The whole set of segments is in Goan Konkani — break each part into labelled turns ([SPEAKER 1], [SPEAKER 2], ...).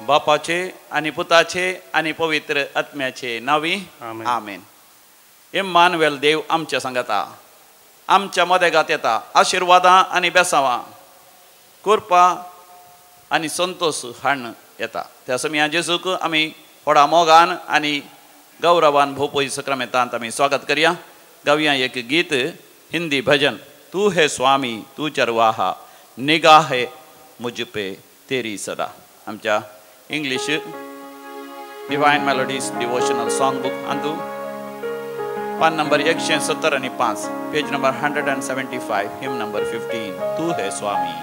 [SPEAKER 1] बापाचे आनी पुताचे आनी पवित्र आत्म्याचे नावी आमेन. इम्मानुएल देव आमच्या सांगाता, आमच्या मदेगात येता, आशिर्वादां आनी बेसावां, कृपा आनी संतोष हाडून येता. त्या समया जेजूक आमी व्हडा मोगान आनी गौरवान भोवपोई सक्रामेंतांत आमी स्वागत करया. गावया एक गीत, हिंदी भजन, तू है स्वामी तू चरवाहा निगाह है मुझ पे तेरी सदा. आमच्या English divine melodies devotional song book Antu पान नंबर 175, पेज नंबर 175, हिम नंबर 15, तू है स्वामी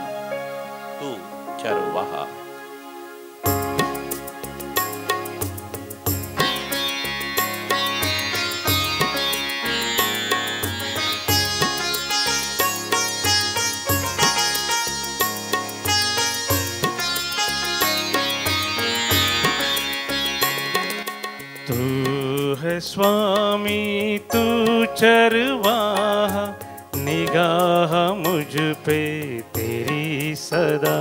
[SPEAKER 1] तू चरवाहा.
[SPEAKER 2] तू है स्वामी तू चरवाहा निगाह मुझ पे तेरी सदा.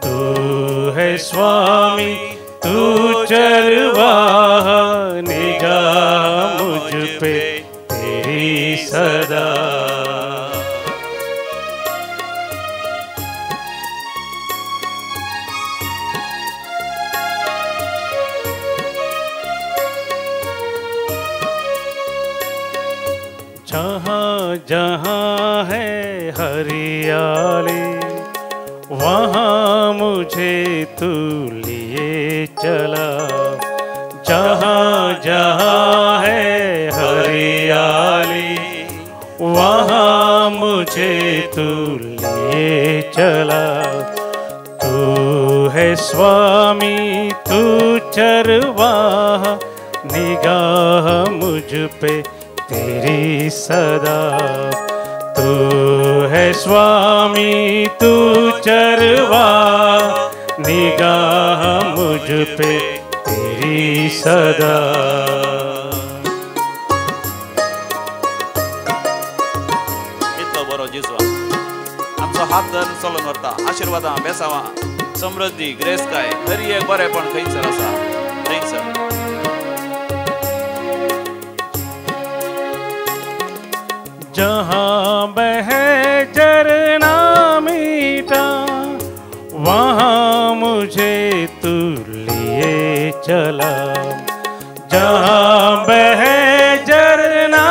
[SPEAKER 2] तू है स्वामी तू चरवाहा निगाह मुझ पे तेरी सदा. जहाँ जहाँ है हरियाली वहाँ मुझे तू लिए चला. जहाँ जहाँ है हरियाली वहाँ मुझे तू लिए चला. तू है स्वामी तू चरवाहा निगाह मुझ पे तेरी सदा. तू है स्वामी तू चरवाहा निगाह मुझ पे तेरी सदा.
[SPEAKER 1] इतलो बरो जेजू आमचो हात धरून चलून व्हरता, आशिर्वादां बेसावां, समृद्धी, ग्रेसकाय, हरी एक बरेपण खंयसर आसा थंयसर.
[SPEAKER 2] जहाँ बहे झरना मीठा वहाँ मुझे तू लिए चला. जहाँ बहे झरना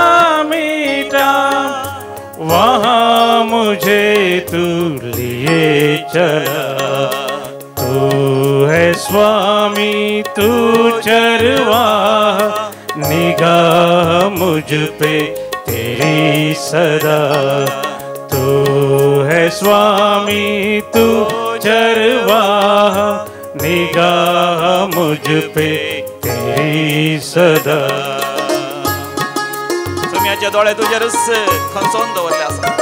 [SPEAKER 2] मीठा वहाँ मुझे तू लिए चला. तू है स्वामी तू चरवाहा निगाह मुझ पे तेरी सदा. तू है स्वामी तू चरवाहा निगाह मुझ पे तेरी सदा.
[SPEAKER 1] सुम्याचे दोळे तुजेरच खंचोवन दवरले आसा.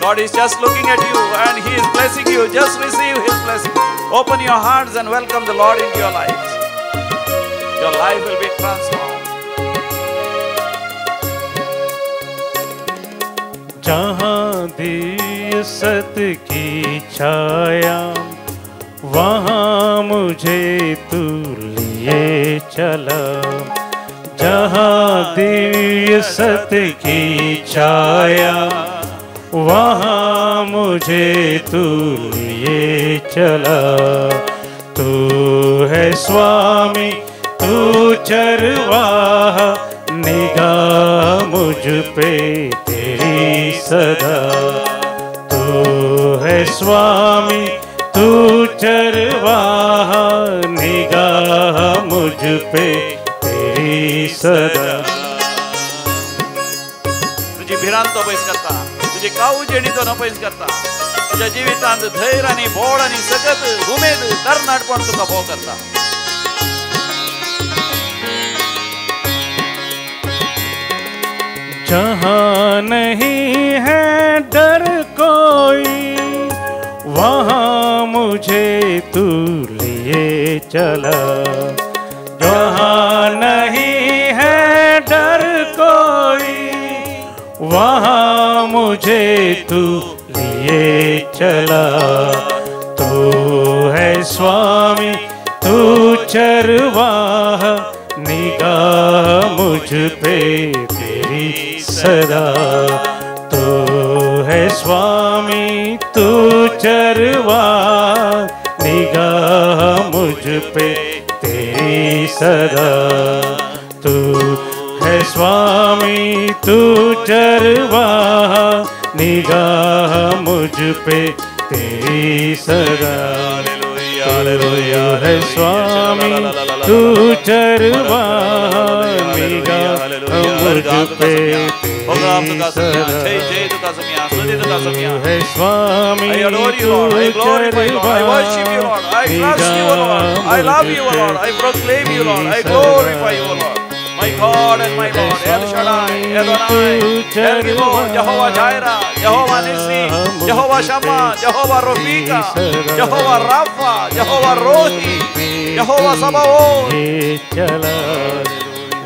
[SPEAKER 1] God is just looking at you and He is blessing you. Just receive His blessing. Open your hearts and welcome the Lord into your lives. Your life will be transformed.
[SPEAKER 2] जहाँ दिव्य सत की छाया वहाँ मुझे तू लिए चला. जहाँ दिव्य सत की छाया वहाँ मुझे तू लिए चला. तू है स्वामी तू चरवाहा निगाह मुझ पे तेरी सदा. तू है स्वामी तू चरवाहा निगाह मुझ पे तेरी सदा.
[SPEAKER 1] तुझी भिरांत तो पयस करता, तुझी कावजेणी तो न पयस करता, तुझ्या जिवितांत धैर्य आनी बोळ आनी सकत उमेद तरणाटपण तुका भोव करता.
[SPEAKER 2] जहाँ नहीं है डर कोई वहाँ मुझे तू लिए चला. जहाँ नहीं है डर कोई वहाँ मुझे तू लिए चला। तू है स्वामी चरवाहा, निगाह मुझ पे तेरी सदा। तू है स्वामी तू चरवाहा, निगाह मुझ पे तेरी सदा। तू है स्वामी तू चरवाहा, निगाह मुझ पे तेरी सदा। हालेलुया है स्वामी तू चरवाहा, निगाह मुझ पे तेरी सदा। है स्वामी तू चरवाहा, निगाह मुझ पे तेरी सदा।
[SPEAKER 1] My God and my Lord, El Shaddai, Adonai, El Gibor, Jehovah Jireh, Jehovah Nissi, Jehovah Shammah, Jehovah Rofika, Jehovah Rapha, Jehovah Rohi, Jehovah Sabaoth.
[SPEAKER 2] चला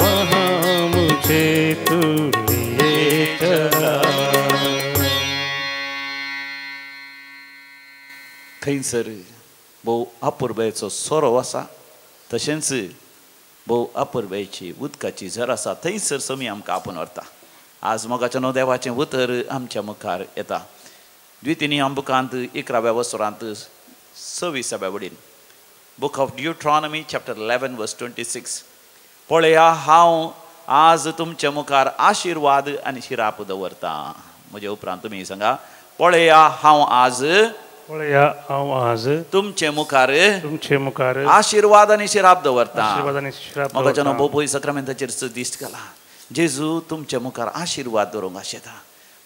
[SPEAKER 2] वहाँ मुझे तू लिए चला।
[SPEAKER 1] थंयसर भोव अपुरबायेचो सोरो आसा, तशेंच भोव अपुरबायेची उदकाची झर आसा. थंयसर समी आमकां आपोवन व्हरता. आज मोगाच्या न्हू देवाचें उतर आमच्या मुखार येता. द्वितीय बुकांत 11व्या वसरांत 26व्या वडीन, book of Deuteronomy chapter 11 verse 26. पळया हांव आज तुमच्या मुखार आशिर्वाद आनी शिराप दवरता. म्हजे उपरांत तुमी सांगा, पळया हांव आज,
[SPEAKER 2] पळया हांव आज
[SPEAKER 1] तुमचे मुखार,
[SPEAKER 2] तुमचे मुखार
[SPEAKER 1] आशिर्वाद आनी शिराप दवरता. मोगाच्या न्हू भोव सक्रामेंताचेर दिश्ट घाला. जेजू तुमच्या मुखार आशिर्वाद दवरूंक आशेता.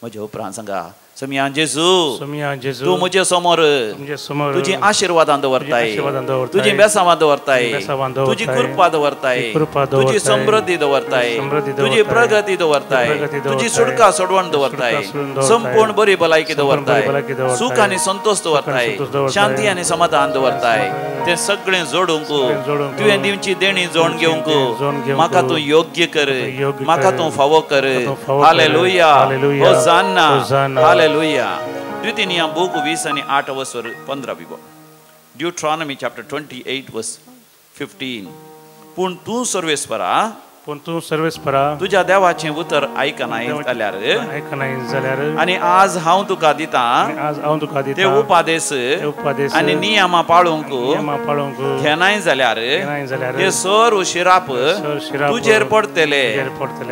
[SPEAKER 1] म्हजे उपरांत सांगा, समिया जेजू, तूं म्हजे समोर तुजी आशिर्वादां दवरताय, तुजी बेसावां दवरताय, तुजी कृपा दवरताय, तुजी समृद्धी दवरताय, तुजी प्रगती दवरताय, तुजी सुटका सोडवण दवरताय, संपूर्ण बरी भलायकी दवरताय, सुख आनी संतोष दवरताय, शांती आनी समाधान दवरताय. तें सगळें जोडूंक तुवें दिवची देणी जोड घेवंक म्हाका तूं योग्य कर, म्हाका तूं फावो कर. Hallelujah, hosanna, hallelujah. द्वितीय बूक 20 आनी 8 वसर 15 विभो, ड्युट्रॉनॉमी चॅप्टर 28 वर्स 15. पूण तूं सर्वेस्परा,
[SPEAKER 2] पूण तूं सर्वेस्परा
[SPEAKER 1] तुज्या देवाचें उतर आयकनाय जाल्यार,
[SPEAKER 2] आयकनाय जाल्यार,
[SPEAKER 1] आनी आज हांव तुका दितां,
[SPEAKER 2] आज हांव तुका दितां
[SPEAKER 1] ते उपदेश आनी नियमां पाळूंक घेनाय जाल्यार, ते सर्व शिराप तुजेर पडटले.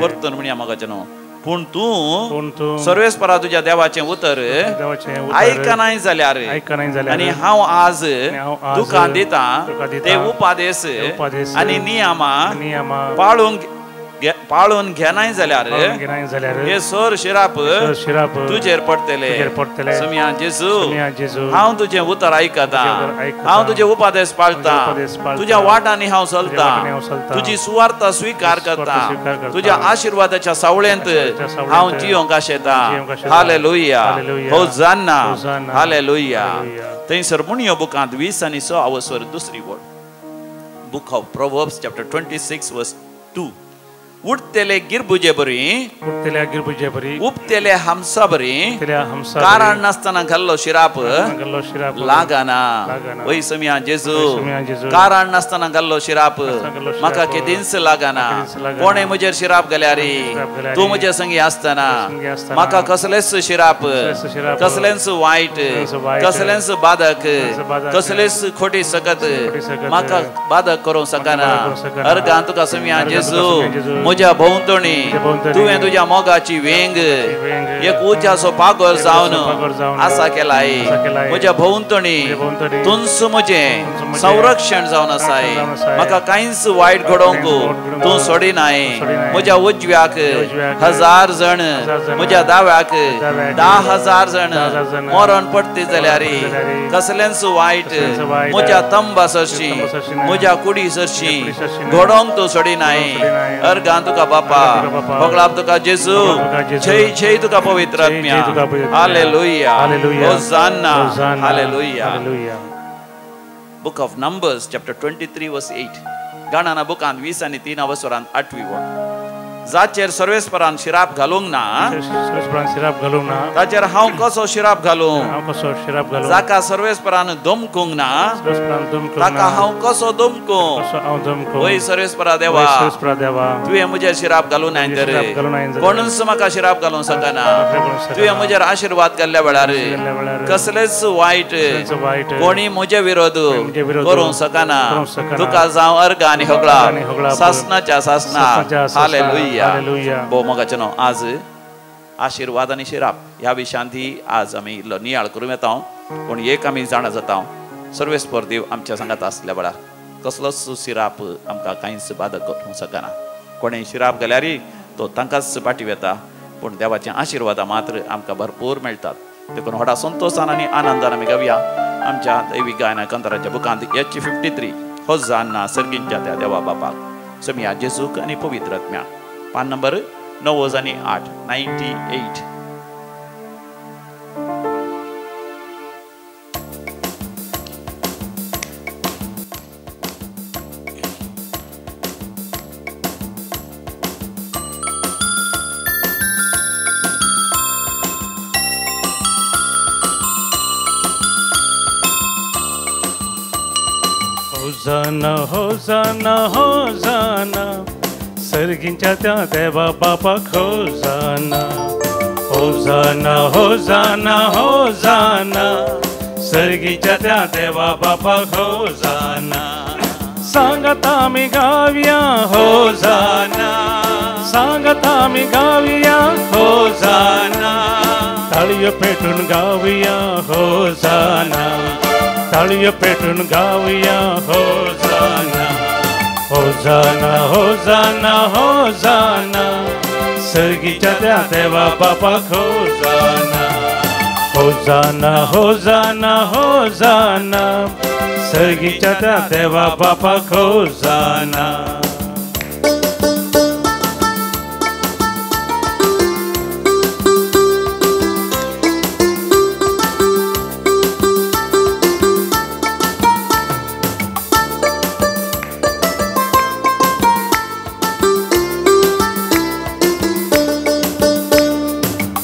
[SPEAKER 1] परतून म्हणया मोगाचें न्हू, पूण तूं सर्वेस्परा तुज्या देवाचें उतर आयकनाय जाल्यार, आनी हांव आज तुका दितां ते उपदेश आनी नियमां पाळून घेनाय जाल्यार, हे सर शिराप तुजेर पडटले. समिया जेजू, हांव तुजें उतर आयकतां, हांव तुजे उपदेश पाळतां, तुज्या वाटांनी हांव चलतां, तुजी सुवार्ता स्विकार करता, तुज्या आशिर्वादाच्या सावळेंत हांव जियोंक आशेतां. Hallelujah, hosanna, hallelujah. थंयसर मुणयो बुकांत 20 आनी 6 अवसर दुसरी वळ, book of Proverbs chapter 26 verse 2. उडतेले गिरबुजे बरी,
[SPEAKER 2] उडतेल्या गिरबुजे बरी,
[SPEAKER 1] उपतेले हमसा बरी, कारण नासतना घाल्लो शिराप लागना. वय समिया जेजू, कारण नासतना घाल्लो शिराप म्हाका केदींच लागना. कोणे म्हजेर शिराप घाल्यार, तूं म्हजे संगी आसतना म्हाका कसलेच शिराप, कसलेंच वायट, कसलेंच बाधक, कसलेच खोटी सकत म्हाका बाधक करूंक शकना. अर्गां तुका समिया जेजू, म्हज्या भोंवतणी तुवें तुज्या मोगाची वेंग एक उंचाचो पागोर जावन आसा केलाय. म्हज्या भोंवतणी तूंच म्हजें संरक्षण जावन आसाय. म्हाका कांयच वायट घडोवंक तूं सोडिनाय. म्हज्या उजव्याक 1000 जण, म्हज्या दाव्याक 10,000 जण मरण पडती जाल्यार कसलेंच वायट म्हज्या तंबा सरशी, म्हज्या कुडी सरशी घडोवंक तूं सोडिनाय. अर्गां तुका बापा, भोगळाप तुका जेजू, जय जय तुका पवित्र आत्म्या. Hallelujah, hosanna, hallelujah. Book of Numbers chapter 23 verse 8. गाणाना बुकान 20 आनी 3 वसरान 8वी वळ. जाचेर सर्वेस्परान शिराप घालूंक ना,
[SPEAKER 2] सर्वेस्परान शिराप घालूंक ना,
[SPEAKER 1] ताचेर हांव कसो शिराप घालूं?
[SPEAKER 2] हांव कसो शिराप घालूं?
[SPEAKER 1] जाका सर्वेस्परान दमकूंक ना,
[SPEAKER 2] सर्वेस्परान दमकूंक ना,
[SPEAKER 1] ताका हांव कसो दमकूं?
[SPEAKER 2] कसो हांव दमकूं?
[SPEAKER 1] वय सर्वेस्परा देवा,
[SPEAKER 2] सर्वेस्परा देवा,
[SPEAKER 1] तुवें म्हजेर शिराप घालूं नाय तर कोणूच म्हाका शिराप घालूंक शकना। तुवें म्हजेर आशिर्वाद केल्ल्या वेळार कसलेच वायट कोणी म्हजे विरोध करूंक शकना। तुका जावं अर्घ आनी होगळा सासनाच्या सासना। हालेलुया। भोव मोगाचें न्हू, आज आशिर्वाद आनी शिराप ह्या विशयांत आज आमी इल्लो नियाळ करूं येता। पूण एक आमी जाणा जाता, सर्वेस्पर देव आमच्या सांगात आसल्या वेळार कसलोच शिराप आमकां कांयच बादक करूंक शकना। कोणें शिराप घाल्यार तो तांकांच पाटी वेता, पूण देवाचे आशिर्वादां मात्र आमकां भरपूर मेळटात। देखून व्हडा संतोशान आनी आनंदान आमी गावया आमच्या दैवी गायना कंतराच्या बुकांत H53 होजान्ना सर्गींच्या त्या देवा बापाक, समिया जेजूक आनी पवित्र आत्म्याक। पान नंबर 9 आणि 8, 98।
[SPEAKER 2] होजाना होजाना होजाना सर्गींच्या त्या देवा बापाक होजाना, होजाना होजाना होजाना सर्गींच्या त्या देवा बापाक होजाना। सांगता आमी गावया होजाना, सांगता आमी गावया होजाना, ताळयो पेटून गावया होजाना, ताळयो पेटून गावया होजाना, होजाना होजाना होजाना सर्गीच्या त्या देवा बापाक होजाना, होजाना होजाना होजाना सर्गीच्या त्या देवा बापाक होजाना।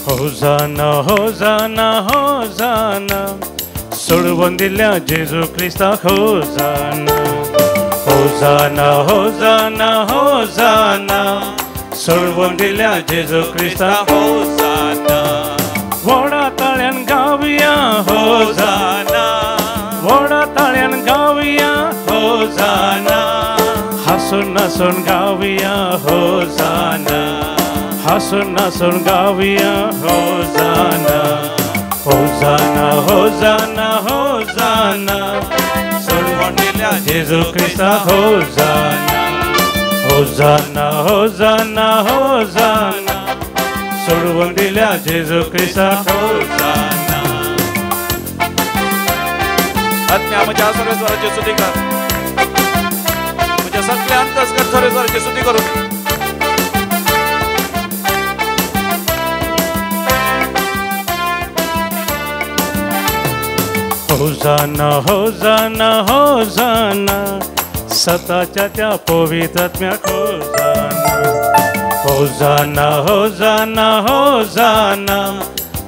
[SPEAKER 2] होजाना होजाना होजाना सोडवून दिल्या जेजू क्रिस्ताक होजाना, होजाना होजाना होजाना सोडवून दिल्या जेजू क्रिस्ताक
[SPEAKER 1] होजाना।
[SPEAKER 2] व्हडा ताळ्यान गावया होजाना, व्हडा ताळ्यान गावया होजाना, हासून नासून गावया होजाना, हसून नासून गावया होजाना, होजाना होजाना होजाना सोडवून दिल्या जेजू क्रिस्ताक होजाना, होजाना होजाना होजाना सोडवून दिल्या जेजू क्रिस्ताक होजाना।
[SPEAKER 1] आत्म्या म्हज्या सर्वेस्पराची स्तुती कर, म्हज्या सगळ्या अंतस्करण सर्वेस्पराची स्तुती करूं।
[SPEAKER 2] होजाना होजाना होजाना सताच्या त्या पवित्र आत्म्याक होजाना, होजाना होजाना होजाना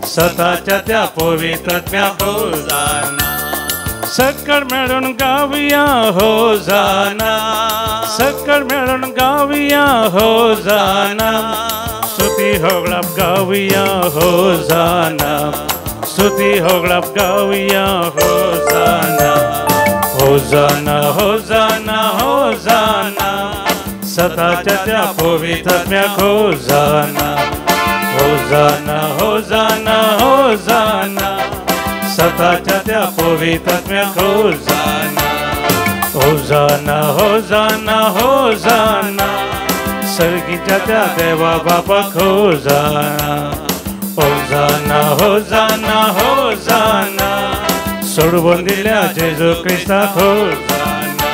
[SPEAKER 2] सताच्या त्या पवित्र आत्म्याक होजाना। सकळ मेळून गावया होजाना, सकळ मेळून गावया होजाना, स्तुती होगळाप गावया होजाना, स्तुती होगळाप गावया होजाना, होजाना होजाना होजाना सताच्या त्या पवित्र आत्म्याक होजाना, होजाना होजाना होजाना सताच्या त्या पवित्र आत्म्याक होजाना, होजाना होजाना होजाना सर्गीच्या त्या देवा बापाक होजाना, होजाना होजाना होजाना सोडवून दिल्या जेजू क्रिस्ताक होजाना,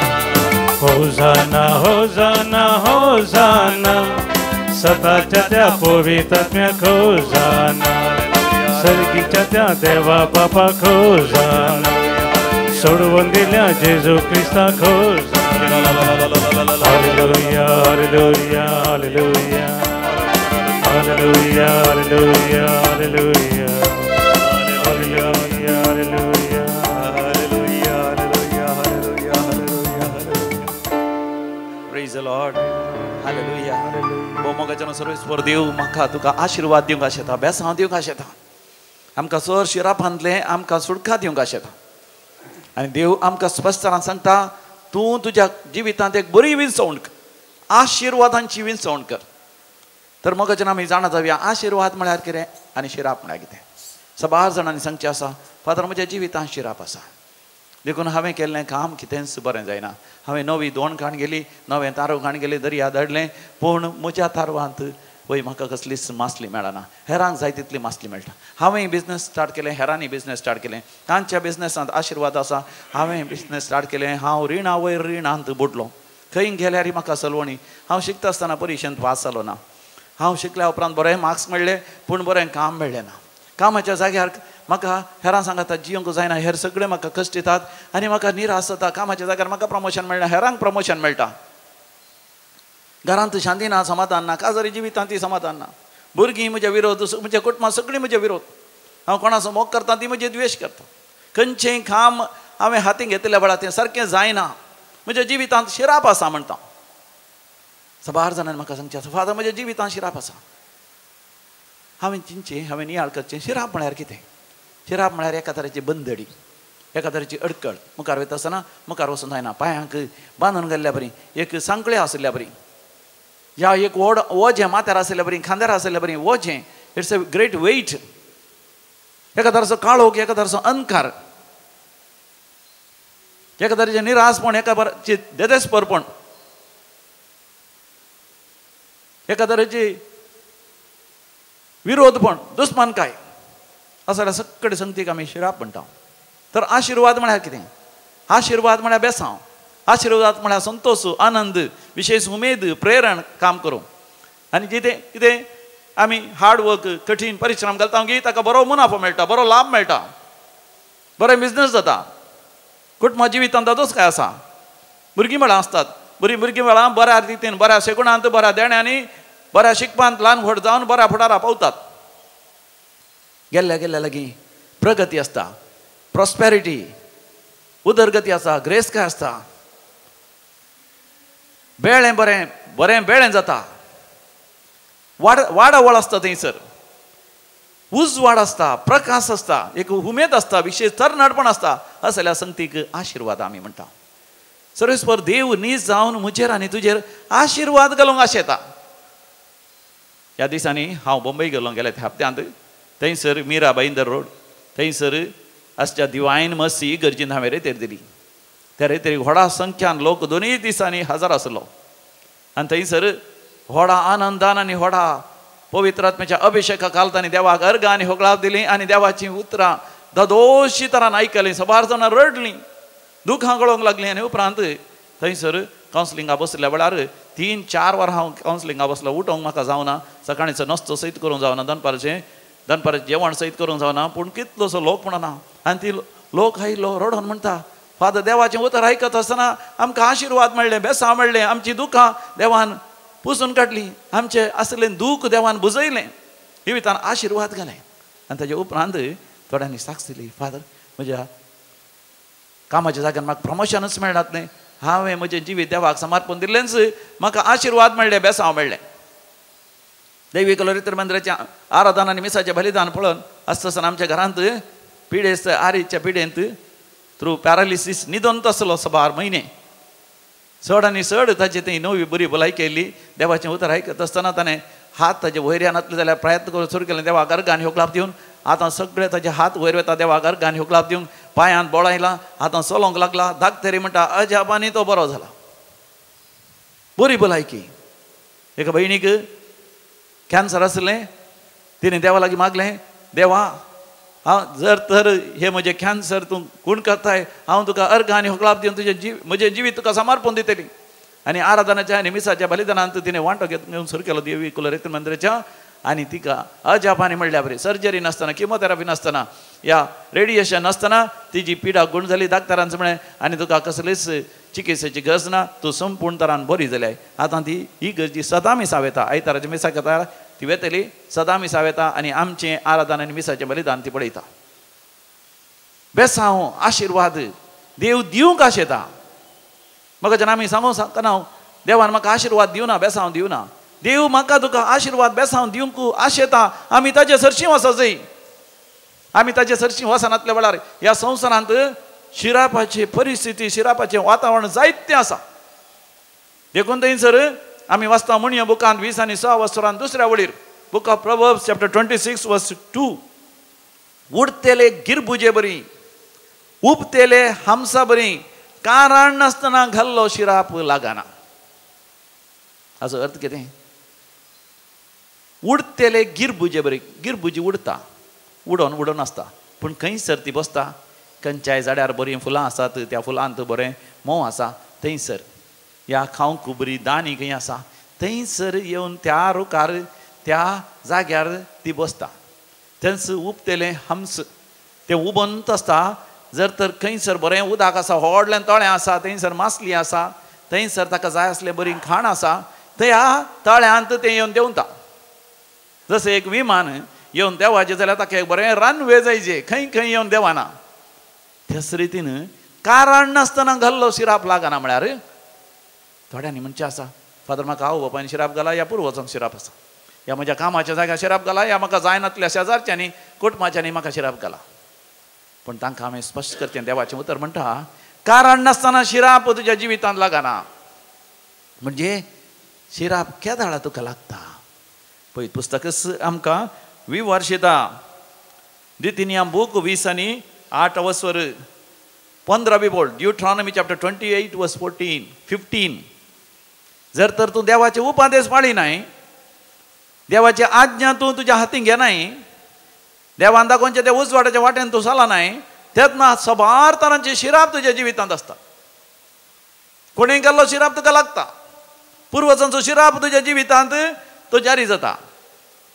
[SPEAKER 2] होजाना होजाना होजाना सताच्या त्या पवित्र आत्म्याक होजाना, सर्गीच्या त्या देवा बापाक होजाना सोडवून दिल्या जेजू क्रिस्ताक होजाना। Hallelujah, hallelujah, hallelujah. Hallelujah, hallelujah, hallelujah. Hallelujah, hallelujah.
[SPEAKER 1] Hallelujah, hallelujah, hallelujah, hallelujah, hallelujah. Praise the Lord. Hallelujah. भोवमोगाच्यानो सर्वेस्पर देव म्हाका तुका आशिर्वाद दिवंक आशेता, बेसांव दिवंक आशेता, आमकां चड शिरापांतलें आमकां सुटका दिवंक आशेता. आनी देव आमकां स्पश्टपणान सांगता, तूं तुज्या जिवितांत एक बरी विंचवण कर, आशिर्वादांची विंचवण कर. तर मोगाच्यान आमी जाणा जावया आशिर्वाद म्हळ्यार कितें आनी शिराप म्हळ्यार कितें. सबार जाणांनी सांगचें आसा, फादर म्हज्या जिवितांत शिराप आसा, देखून हांवें केल्लें काम कितेंच बरें जायना. हांवें नवी दोण काण गेली, नवें तारू काण गेली, दर्या धाडलें, पूण म्हज्या तारवांत वय म्हाका कसलीच मासली मेळना. हेरांक जाय तितली मासली मेळटा. हांवें बिजनस स्टार्ट केलें, हेरांनी बिजनस स्टार्ट केलें, तांच्या बिजनसांत आशिर्वाद आसा. हांवें बिजनस स्टार्ट केलें, हांव रिणा वयर रिणांत बुडलो. खंय गेल्यार म्हाका सलवणी. हांव शिकता आसतना परिक्षेंत पास जालो ना. हांव शिकल्या उपरांत बरें मार्क्स मेळ्ळे, पूण बरें काम मेळ्ळें ना. कामाच्या जाग्यार म्हाका हेरां सांगाता जियोंक जायना, हेर सगळे म्हाका कश्ट दितात आनी म्हाका निराश जाता. कामाच्या जाग्यार म्हाका प्रमोशन मेळना, हेरांक प्रमोशन मेळटा. घरांत शांती ना, समाधान ना, काजारी जिवितांत ती समाधान ना. भुरगीं म्हज्या विरोध, म्हज्या कुटुंबां सगळीं म्हज्या विरोध. हांव कोणाचो मोग करता ती म्हजे द्वेश करता. खंयचेंय काम हांवें हातीन घेतिल्ल्या वेळार तें सारकें जायना. म्हज्या जिवितांत शिराप आसा म्हणटा. सबार जाणांनी म्हाका सांगचें आसा, फादर म्हज्या जिवितांत शिराप आसा. हांवें चिंतचें, हांवें नियाळ करचें, शिराप म्हळ्यार कितें? शिराप म्हळ्यार एका तरेची बंदडी, एका तरेची अडकळ. मुखार वयता आसतना मुखार वचूंक जायना, पांयांक बांदून गेल्ल्या बरी, एक सांकळे आशिल्ल्या बरी, ह्या एक व्हड वजें माथ्यार आशिल्ल्या बरी, खांद्यार आशिल्ल्या बरी वजें. It's a great weight. एका तरेचो काळोख, एका तरेचो अंधकार, एका तरेचें निराशपण, एका तरेचें देदेस्परपण, एका तरेची विरोधपण, दुस्मानकाय आसा. सगळे संगतीक आमी शिराप म्हणटा. तर आशिर्वाद म्हळ्यार कितें? आशिर्वाद म्हळ्यार बेसांव, आशिर्वाद म्हळ्यार संतोश, आनंद, विशेश उमेद, प्रेरण काम करूं. आनी कितें कितें आमी हार्ड वर्क, कठीण परिश्रम घालता की ताका बरो मुनाफो मेळटा, बरो लाभ मेळटा, बरें बिजनस जाता. कुटुंबा जिवितांत दादोस काय आसा. भुरगीं बाळां आसतात, बरीं भुरगीं बाळां बऱ्या रितीन, बऱ्या शेगुणांत, बऱ्या देण्यांनी, बऱ्या शिकपांत ल्हान व्हड जावन बऱ्या फुडारा पावतात. गेल्ल्या गेल्ल्या लागीं प्रगती आसता, प्रॉस्पेरिटी, उदरगती आसा, ग्रेसकाय आसता. बेळें बरें बरें बेळें जाता, वाडावळ आसता थंयसर, उजवाड आसता, प्रकाश आसता, एक उमेद आसता, विशेश तरणाटपण आसता. असल्या संगतीक आशिर्वाद आमी म्हणटा. सर्वेस्पर देव नीज जावन म्हजेर आनी तुजेर आशिर्वाद घालूंक आशेता. ह्या दिसांनी हांव बॉम्बे गेलो, गेले त्या हप्त्यांत. थंयसर मीरा भाईंदर रोड, थंयसर आसच्या दिवायन मसी गरजेन हांवें रेतेर दिली. त्या रेतेर व्हडा संख्यान लोक दोनूय दिसांनी हजर आसलो. आनी थंयसर व्हडा आनंदान आनी व्हडा पवित्र आत्म्याच्या अभिशेका घालता देवाक अर्गां आनी होगळाव दिली आनी देवाचीं उतरां ददोशी तरान आयकलीं. सबार जाणां रडलीं, दुखां गळोवंक लागलीं. आनी उपरांत थंयसर कावन्सिलिंगा बसल्या वेळार 3-4 वरां हांव कावन्सिलिंगा बसलो. उठोवंक म्हाका जावना, सकाळींचो नस्तो सयत करूंक जावना, दनपारचें जेवण सयत करूंक जावना, पूण कितलोसो लोक म्हणना. आनी ती लोक आयलो रडोन म्हणटा, फादर देवाचें उतर आयकत आसतना आमकां आशिर्वाद मेळ्ळें, बेसांव मेळ्ळें, आमचीं दुखां देवान पुसून काडलीं, आमचें आसलें दूख देवान बुजयलें, जिवितान आशिर्वाद घालें. आनी ताजे उपरांत थोड्यांनी साक्ष दिली, फादर म्हज्या कामाच्या जाग्यार म्हाका प्रमोशनूच मेळनात न्ही, हांवें म्हजें जिवीत देवाक समर्पण दिल्लेंच, म्हाका आशिर्वाद मेळ्ळे, बेसांव मेळ्ळें. दैवी कलोरितर मंदिराचें आराधन आनी मिसाचें बलिदान पळोवन आसता आसतना आमच्या घरांत पिडेस्त आरीच्या पिडेंत थ्रू पॅरालिसीस निदोन आसलो सबार म्हयने. चड आनी चड ताची थंय नवी बरी भलायकी केली. देवाचें उतर आयकत आसतना ताणें हात ताजे वयर येनातले जाल्यार प्रयत्न करून सुरू केलें, देवाक अर्गां आनी होगळाप दिवन. आतां सगळे ताजे हात वयर वता, देवाक अर्गां आनी होगळाप दिवन पांयांत बोळ आयला, आतां चलोवंक लागला. दाक्तरी म्हणटा अजाबांनी तो बरो जाला, बरी भलायकी. एका भयणीक कॅन्सर आसलें, तिणें देवा लागीं मागलें, देवा हांव जर तर हे म्हजें कॅन्सर तूं गूण करताय, हांव तुका अर्गां आनी होगळाप दिवन तुजें जीव म्हजें जिवीत तुका समर्पण दितली. आनी आराधनाच्या आनी मिसाच्या बलिदानांत तिणें वांटो घेवन सुरू केलो देवी कुलरेत मंदिराच्या. आनी तिका अजापानी म्हणल्या बरी, सर्जरी नासतना, किमोथेरपी नासतना, या रेडिएशन नासतना तिजी पिडा गूण जाली. डाक्टरान म्हणलें आनी तुका कसलीच चिकित्सेची गरज ना, तूं संपूर्ण तरान बरी जाल्याय. आतां ती ही गरजी सदां मिसा वेता, आयताराच्या मिसाक येता ती वेतली, सदां मिसा वेता आनी आमचें आराधन आनी मिसाचें बलिदान ती पळयता. बेसांव आशिर्वाद देव दिवंक आशेता. म्हाका जेन्ना आमी सांगूंक शकना देवान म्हाका आशिर्वाद दिवना, बेसांव दिवना, देव म्हाका तुका आशिर्वाद बेसांव दिवंक आशेता. आमी ताजे सरशीं वचजय, आमी ताजे सरशीं वचनातल्या वेळार ह्या संवसारांत शिरापाची परिस्थिती, शिरापाचें वातावरण जायतें आसा. देखून थंयसर आमी वाचता म्हणया बुकांत 20 आनी 6 वसरान दुसऱ्या वळीर, book of Proverbs chapter 26 verse 2, उडतेले गिरबुजे बरी, उबतेले हमसा बरी, कारण नासतना घाल्लो शिराप लागना. हाचो अर्थ कितें? उडतेले गिरबुजे बरी, गिरबुजी उडता, उडोन उडोन आसता, पूण खंयसर ती बसता? खंयच्याय झाडार बरीं फुलां आसात, त्या फुलांत बरें म्होंव आसा थंयसर, ह्या खावंक बरी दाणी खंय आसा थंयसर येवन त्या रुखार त्या जाग्यार ती बसता. थंयस उबतेलें हंस तें उबंत आसता. जर तर खंयसर बरें उदक आसा, व्हडलें तळें आसा, थंयसर मासली आसा, थंयसर ताका जाय आसलें बरी खाण आसा, त्या तळ्यांत तें येवन देंवता. जशें एक विमान येवन देवाचें जाल्यार ताका एक बरें रनवे जायचे, खंय खंय येवन देवाना. त्याच रितीन कारण नासतना घाल्लो शिराप लागना. म्हळ्यार थोड्यांनी म्हणचें आसा, फादर म्हाका आवय बापायन शिराप घाला, ह्या पुर्वजांक शिराप आसा, ह्या म्हज्या कामाच्या जाग्यार शिराप घाला, ह्या म्हाका जायनातल्या शेजारच्यांनी कुटुंबाच्यांनी म्हाका शिराप घाला. पूण तांकां हांवें स्पश्ट करचें, देवाचें उतर म्हणटा कारण नासतना शिराप तुज्या जिवितांत लागना. म्हणजे शिराप केदाळा तुका लागता? पळय पुस्तकच आमकां विवर्शिता दितिनिया बूक 20 आनी 8 वसवर 15 बोल, ड्युट्रॉनॉमी चॅप्टर 28 वर्स 14 15. जर तर तूं देवाचे उपादेश पाळी नाय, देवाची आज्ञा तूं तुज्या हातीन घेनाय, देवान दाखोवचे त्या उजवाडाच्या वाटेन तूं चलनाय नाय, तेन्ना सबार तरांचे शिराप तुज्या जिवितांत आसता. कोणें केल्लो शिराप तुका लागता, पुर्वजांचो शिराप तुज्या जिवितांत तो जारी जाता.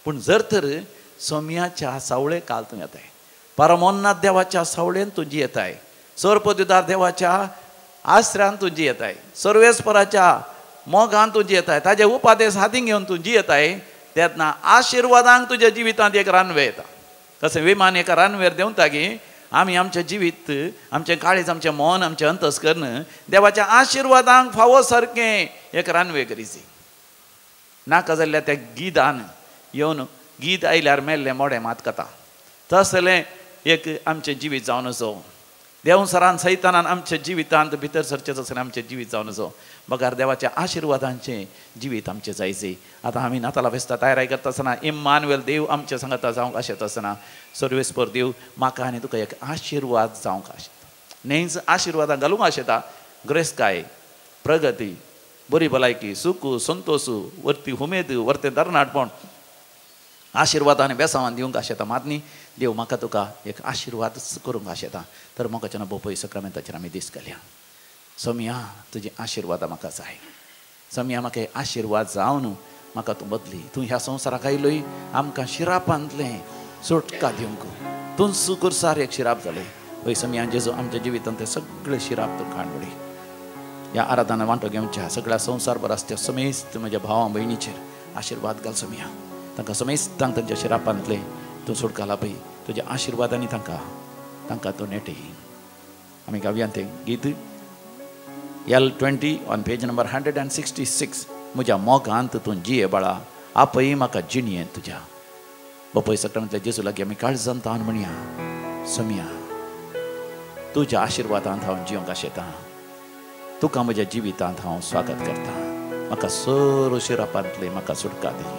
[SPEAKER 1] पूण जर तर सोम्याच्या सावळे काल तूं येताय, परमोन्नाथ देवाच्या सावळेन तूं जियेताय, सर्पद्युदार देवाच्या आसऱ्यान तूं जियेताय, सर्वेस्पराच्या मोगान तूं जियेताय, ताजे उपादेश हातीन घेवन तूं जियेताय, तेन्ना आशिर्वादांक तुज्या जिवितांत एक रानवे येता. तशें विमान एका रानवेर देंवता की आमी आमचें जिवीत, आमचें काळीज, आमचें मन, आमचें अंतस्कर्ण देवाच्या आशिर्वादांक फावो सारकें एक रानवे करीची. नाका जाल्ल्या त्या गिदान येवन गीत आयल्यार मेल्लें मोडें मात कथा तसलें एक आमचें जिवीत जावन असो देवसरान सैतानान आमच्या जिवितांत भितर सरचें तसलें आमचें जिवीत जावन असो बगार देवाच्या आशिर्वादांचें जिवीत आमचें जायचें. आतां आमी नाताला फेस्ता तयारी करता आसतना इम्मानुएल देव आमच्या सांगाता जावंक आशेता आसतना सर्वेस्पर देव म्हाका आनी तुका एक आशिर्वाद जावंक आशेता, न्हयच आशिर्वादां घालूंक आशेता. ग्रेस्काय, प्रगती, बरी भलायकी, सुख, संतोष, वरती उमेद, वरतें तरणाटपण आशिर्वाद आनी बेसांवान दिवंक आशेता. मात न्ही देव म्हाका तुका एक आशिर्वाद करूंक आशेता. तर म्हाका बोपय सक्रामेंताचेर आमी दीस घालया. सोमया तुजी आशिर्वादां म्हाका जाय, सोमया म्हाका आशिर्वाद जावन म्हाका तूं बदली, तूं ह्या संवसाराक आयलोय आमकां शिरापांतलें सुटका दिवंक, तूं सुकुरसार एक शिराप जालें. हय सोमया जेजू आमच्या जिवितांत ते सगळे शिराप तूं काडून उडय. ह्या आराधना वांटो घेवच्या सगळ्या संवसारभर आसच्या समेस्त म्हज्या भावा भयणीचेर आशिर्वाद घाल सोमया. तांकां समेस्तांक तांच्या शिरापांतलें तूं सुटका लाभय, तुज्या आशिर्वादांनी तांकां तांकां तूं नेटय. आमी गावया तें गीत L20 on page number 166. म्हज्या मोगांत तूं जिये बाळा, आपय म्हाका जिणयें तुज्या. बापय सगळ्यांतल्या जेजू लागीं आमी काळजान तावन म्हणया, सोमया तुज्या आशिर्वादांत हांव जिवंक आशेतां, तुका म्हज्या जिवितांत हांव स्वागत करतां, म्हाका सर शिरापांतलें म्हाका सुटका दी.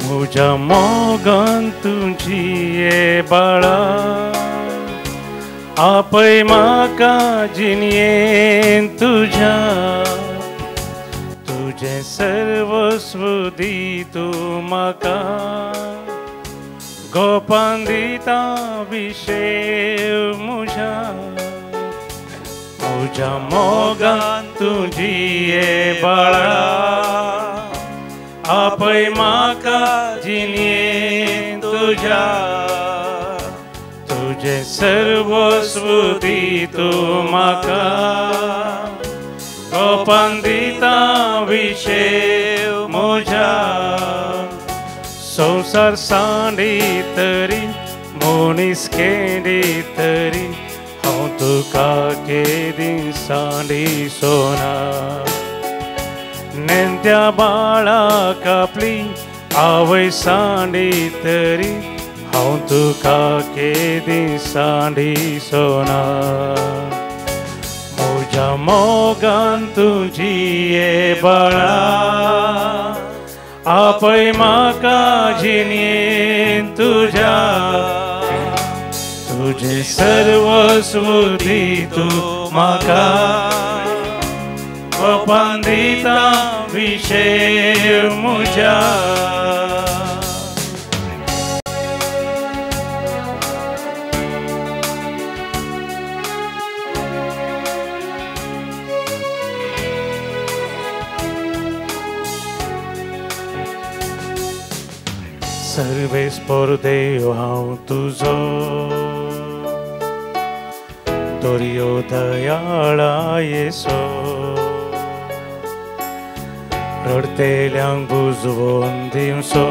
[SPEAKER 2] म्हज्या मोगान तुजी ये बाळा, आपय म्हाका जिणयेन तुज्या, तुजें सर्वस्व दी तूं म्हाका, गोपान दिता विशेव म्हज्या. मुझ्या मोगान तुजी ये बाळा आपय म्हाका जिणेंत तुज्या तुजें सर्वस्व दी तूं म्हाका गोपान दिता विशेव म्हज्या संवसार सांडी तरी मनीस केंडी तरी हांव तुका केदी सांडी सोना नेंत्या बाळा कापली आवय सांडी तरी हांव तुका केदी सांडी सोना म्हज्या मोगान तुजी ये बाळा आपय म्हाका जिणेंत तुज्या तुजें सर्वस्व दी तूं म्हाका गोपान दिता विशेव म्हज्या. सर्वेस्पर देव हांव तुजो दर्यो दयाळा येसो रडतेल्यांक बुजवोन दिवचो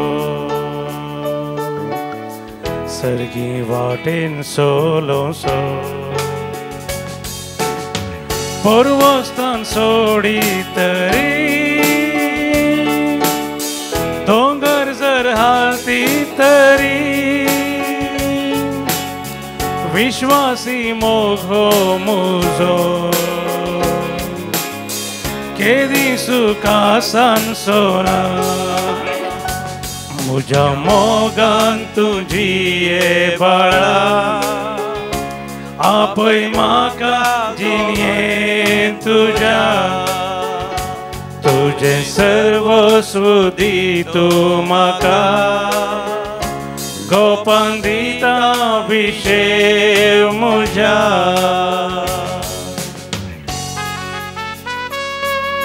[SPEAKER 2] सर्गी वाटेन सोलोसो पर्वस्तान सोडी तरी दोंगर जर हालती तरी विश्वासी मोग हो मुजो केदी सुखासन सोना मुझ्या मोगान तुजी ये बाळा आपय म्हाका जिणेंत तुज्या तुजें सर्वस्व दी तूं म्हाका गोपान दिता विशेव म्हज्या.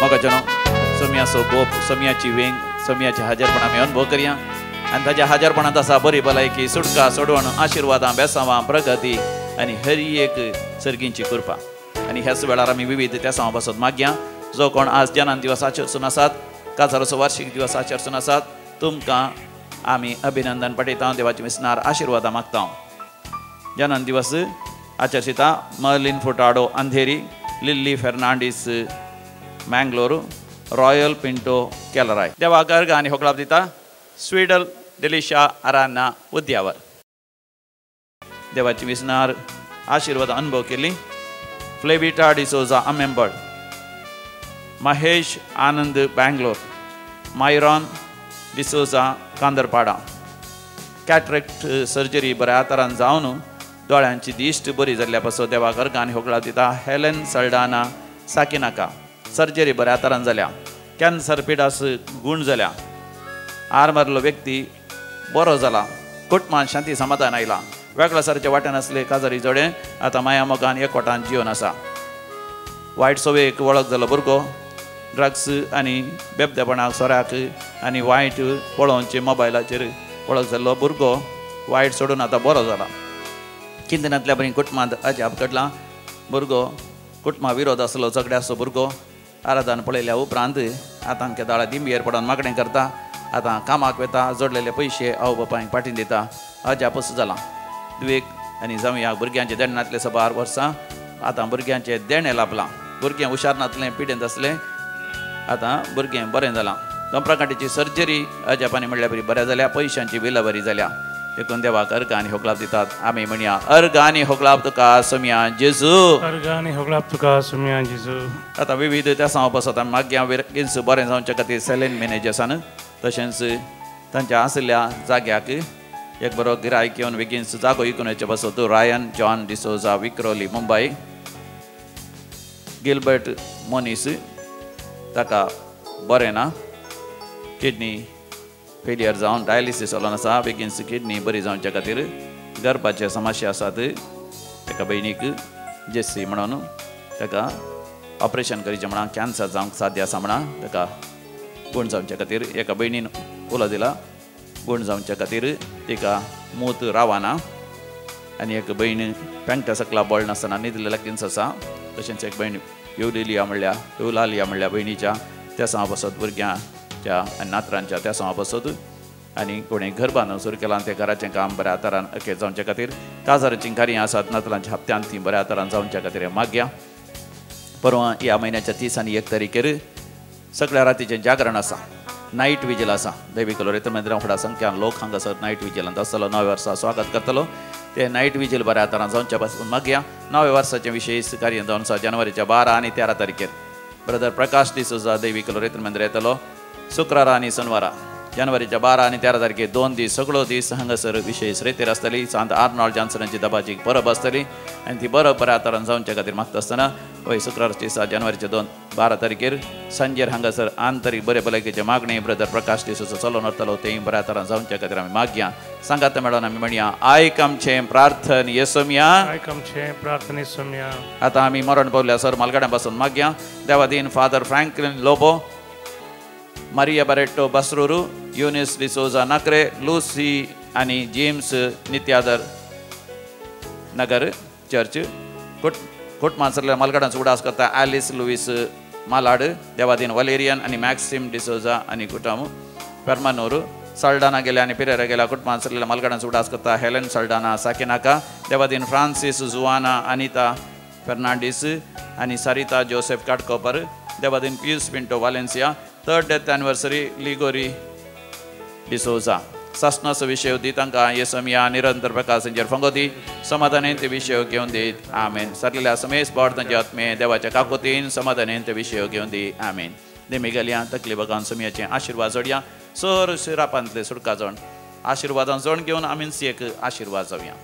[SPEAKER 1] मोगाचेनो सोम्याचो गोप सोम्याची वेंग सोम्याचे हाजरपण आमी अनुभव करया आनी ताच्या हाजरपणांत आसा बरी भलायकी सुटका सोडवण आशिर्वादां बेसावां प्रगती आनी हर एक सर्गींची कृपा. आनी ह्याच वेळार आमी विविध तेसांव पासत मागया जो कोण आज जनान दिवस आचरसून आसात काजाराचो वार्षिक दिवस आचरसून आसात तुमकां आमी अभिनंदन पठयता देवाचे मिसनार आशिर्वादां मागता. जनान दिवस आचरशिता Merlin Furtado Andheri Lily Fernandes Mangalore Royal Pinto Kelarai. देवा गर्ग आनी होगळाप दिता स्वीडल डिलिशा अराना उद्यावर. देवाची मिसनार आशिर्वाद अनुभव केली फ्लेविटा डिसोजा अमेंबड महेश आनंद Bangalore Myron D'Souza कांदरपाडा. Cataract surgery बऱ्या तरान जावन दोळ्यांची दिश्ट बरी जाल्ल्या पासून देवा गर्ग आनी होगळाप दिता हेलन सल्डाना साकिनाका सर्जरी बऱ्या तरान जाल्या कॅन्सर पिडास गूण जाल्या आर मारलो व्यक्ती बरो जाला कुटुंबान शांती समाधान आयला वेगळ्या सारच्या वाट्यान आसले काजारी जोडे आतां माया मोगान एकवटान जिवन आसा. वायट सवयेक वळख जालो भुरगो ड्रग्स आनी बेबदेपणाक सोऱ्याक आनी वायट पळोवचे मोबायलाचेर वळख जाल्लो भुरगो वायट सोडून आतां बरो जाला. चिंतनांतल्या बरी कुटुंबांत अजाप घडलां भुरगो कुटुंबा विरोध आसलो झगड्याचो भुरगो आराधन पळयल्या उपरांत आतां केदाळा दिंबयेर पडोन मागणें करता आतां कामाक वता जोडलेले पयशे आवय बापायक पाटीन दिता अजापच जालां. दुवेक आनी जावया भुरग्यांचें देणें नातलें सबार वर्सां आतां भुरग्यांचें देणें लाभलां भुरगें हुशार नातलें पिडेंत आसलें आतां भुरगें बरें जालां. दोंपराकांटीची सर्जरी अजापानी म्हणल्यार बरी बऱ्या जाल्या पयशांची बिलां बरी जाल्या. देखून देवाक अर्घ आनी होगळाप दितात आमी म्हणया अर्घ आनी होगळाप तुका सोम्या जेजू
[SPEAKER 2] अर्घ आनी होगळाप तुका सोम्या जेजू.
[SPEAKER 1] आतां विविध तेसांव पासत आमी मागया विरगींच बरें जावचे खातीर सेलेन मॅनेजर्सान तशेंच तांच्या आशिल्ल्या जाग्याक एक बरो गिरायक येवन बेगीन जागो विकून वचचे पासत Ryan John D'Souza Vikhroli Mumbai Gilbert Monis ताका बरें ना किडनी फेलियर जावन डायलिसीस चलोन आसा बेगीन किडनी बरी जावच्या खातीर गर्भाचे समस्या आसात एका भयणीक जेसी म्हणून ताका ऑपरेशन करीचें म्हणा, कॅन्सर जावंक साध्य आसा म्हणा, ताका गूण जावच्या खातीर एका भयणीन उलो दिला। गूण जावच्या खातीर तिका मूत रावना आनी एक भयण पेंटा सकला बळ नासतना न्हिदले लागींच आसा। तशेंच एक भयण येवलिया म्हणल्या येवलालिया म्हणल्या भयणीच्या त्या सांवा पासत भुरग्यांच्या आनी नातरांच्या त्या सांवा पासत आनी कोणें घर बांदून सुरू केलां तें घराचें काम बऱ्या तरान अखेर जावच्या खातीर काजाराचीं कार्यां आसात नातरांच्या हप्त्यांत तीं बऱ्या तरान जावच्या खातीर मागया। परवां ह्या म्हयन्याच्या 30 आनी 1 तारखेर सगळ्या रातीचें जागरण आसा, नायट विजील आसा। दैवीक लोरेत मंदिरां व्हडा संख्यान लोक हांगासर नायट विजिलांत आसतलो, नव्या वर्सा स्वागत करतलो। ते नायट विजील बऱ्या तरान जावच्या पासून मागया। नव्या वर्साचें विशेष कार्य जावन आसा जानेवारीच्या 12 आनी 13 तारखेर ब्रदर प्रकाश डिसोजा दैवीक लोरेत मंदिर येतलो शुक्रारा आनी शनिवारा जानेवारीच्या 12 आनी 13 तारखेर 2 दीस सगळो दीस हांगासर विशेष रेतीर आसतली। सांत आर्नॉल्ड जॉन्सनाची दबाजी परब आसतली आनी ती परब बऱ्या तरान जावच्या खातीर मागता आसतना वय शुक्रारच्या दिसा जानेवारीच्या 12 तारखेर सांजेर हांगासर आंतरीक बरे भलायकेचे मागणी ब्रदर प्रकाश डिसोजा चलोवन व्हरतलो, तेंय बऱ्या तरान जावच्या खातीर आमी मागया। सांगात मेळोन आमी म्हणया, आयक आमचें प्रार्थन येसोमया,
[SPEAKER 2] आयक आमचें प्रार्थन येसोमया।
[SPEAKER 1] आतां आमी मरण पावल्या सर मालगाड्यां पासून मागया। देवादीन Father Franklin Lobo, Maria Barreto Basrur, Eunice D'Souza Nakre, Lucy आनी जेम्स नित्यादर नगर चर्च कोटमासरल्या मालगाडांचो उडास करता आलिस लुईस मालाड, देवादीन वलेरियन आनी मॅक्सिम डिसोजा आनी कुटाम पेर्मानूर, साल्डाना गेल्या आनी पिरेरा गेल्या कुटमासरल्या मालगाडांचो उडास करता हेलन साल्डाना साकिनाका, देवादीन फ्रांसीस जुआना अनिता फेर्नांडीस आनी सरिता जोसेफ काटकोपर, देवादीन Pius Pinto Valencia, 3rd death anniversary Ligori D'Souza. सासनाचो विशय दी तांकां येसमिया निरंतर प्रकाशांचेर फंगो दी, समाधानेन ते विशय घेवन दीत आमेन। सरलेल्या समेस बोड तांचे आत्मे देवाच्या काकोतीन समाधानेन ते विशय घेवन दी आमेन। देमी गेल्या तकली बगान समियाचे आशिर्वाद जोडया, सर शिरापांतले सुटका जण आशिर्वादान जोड घेवन आमीच एक आशिर्वाद जावया।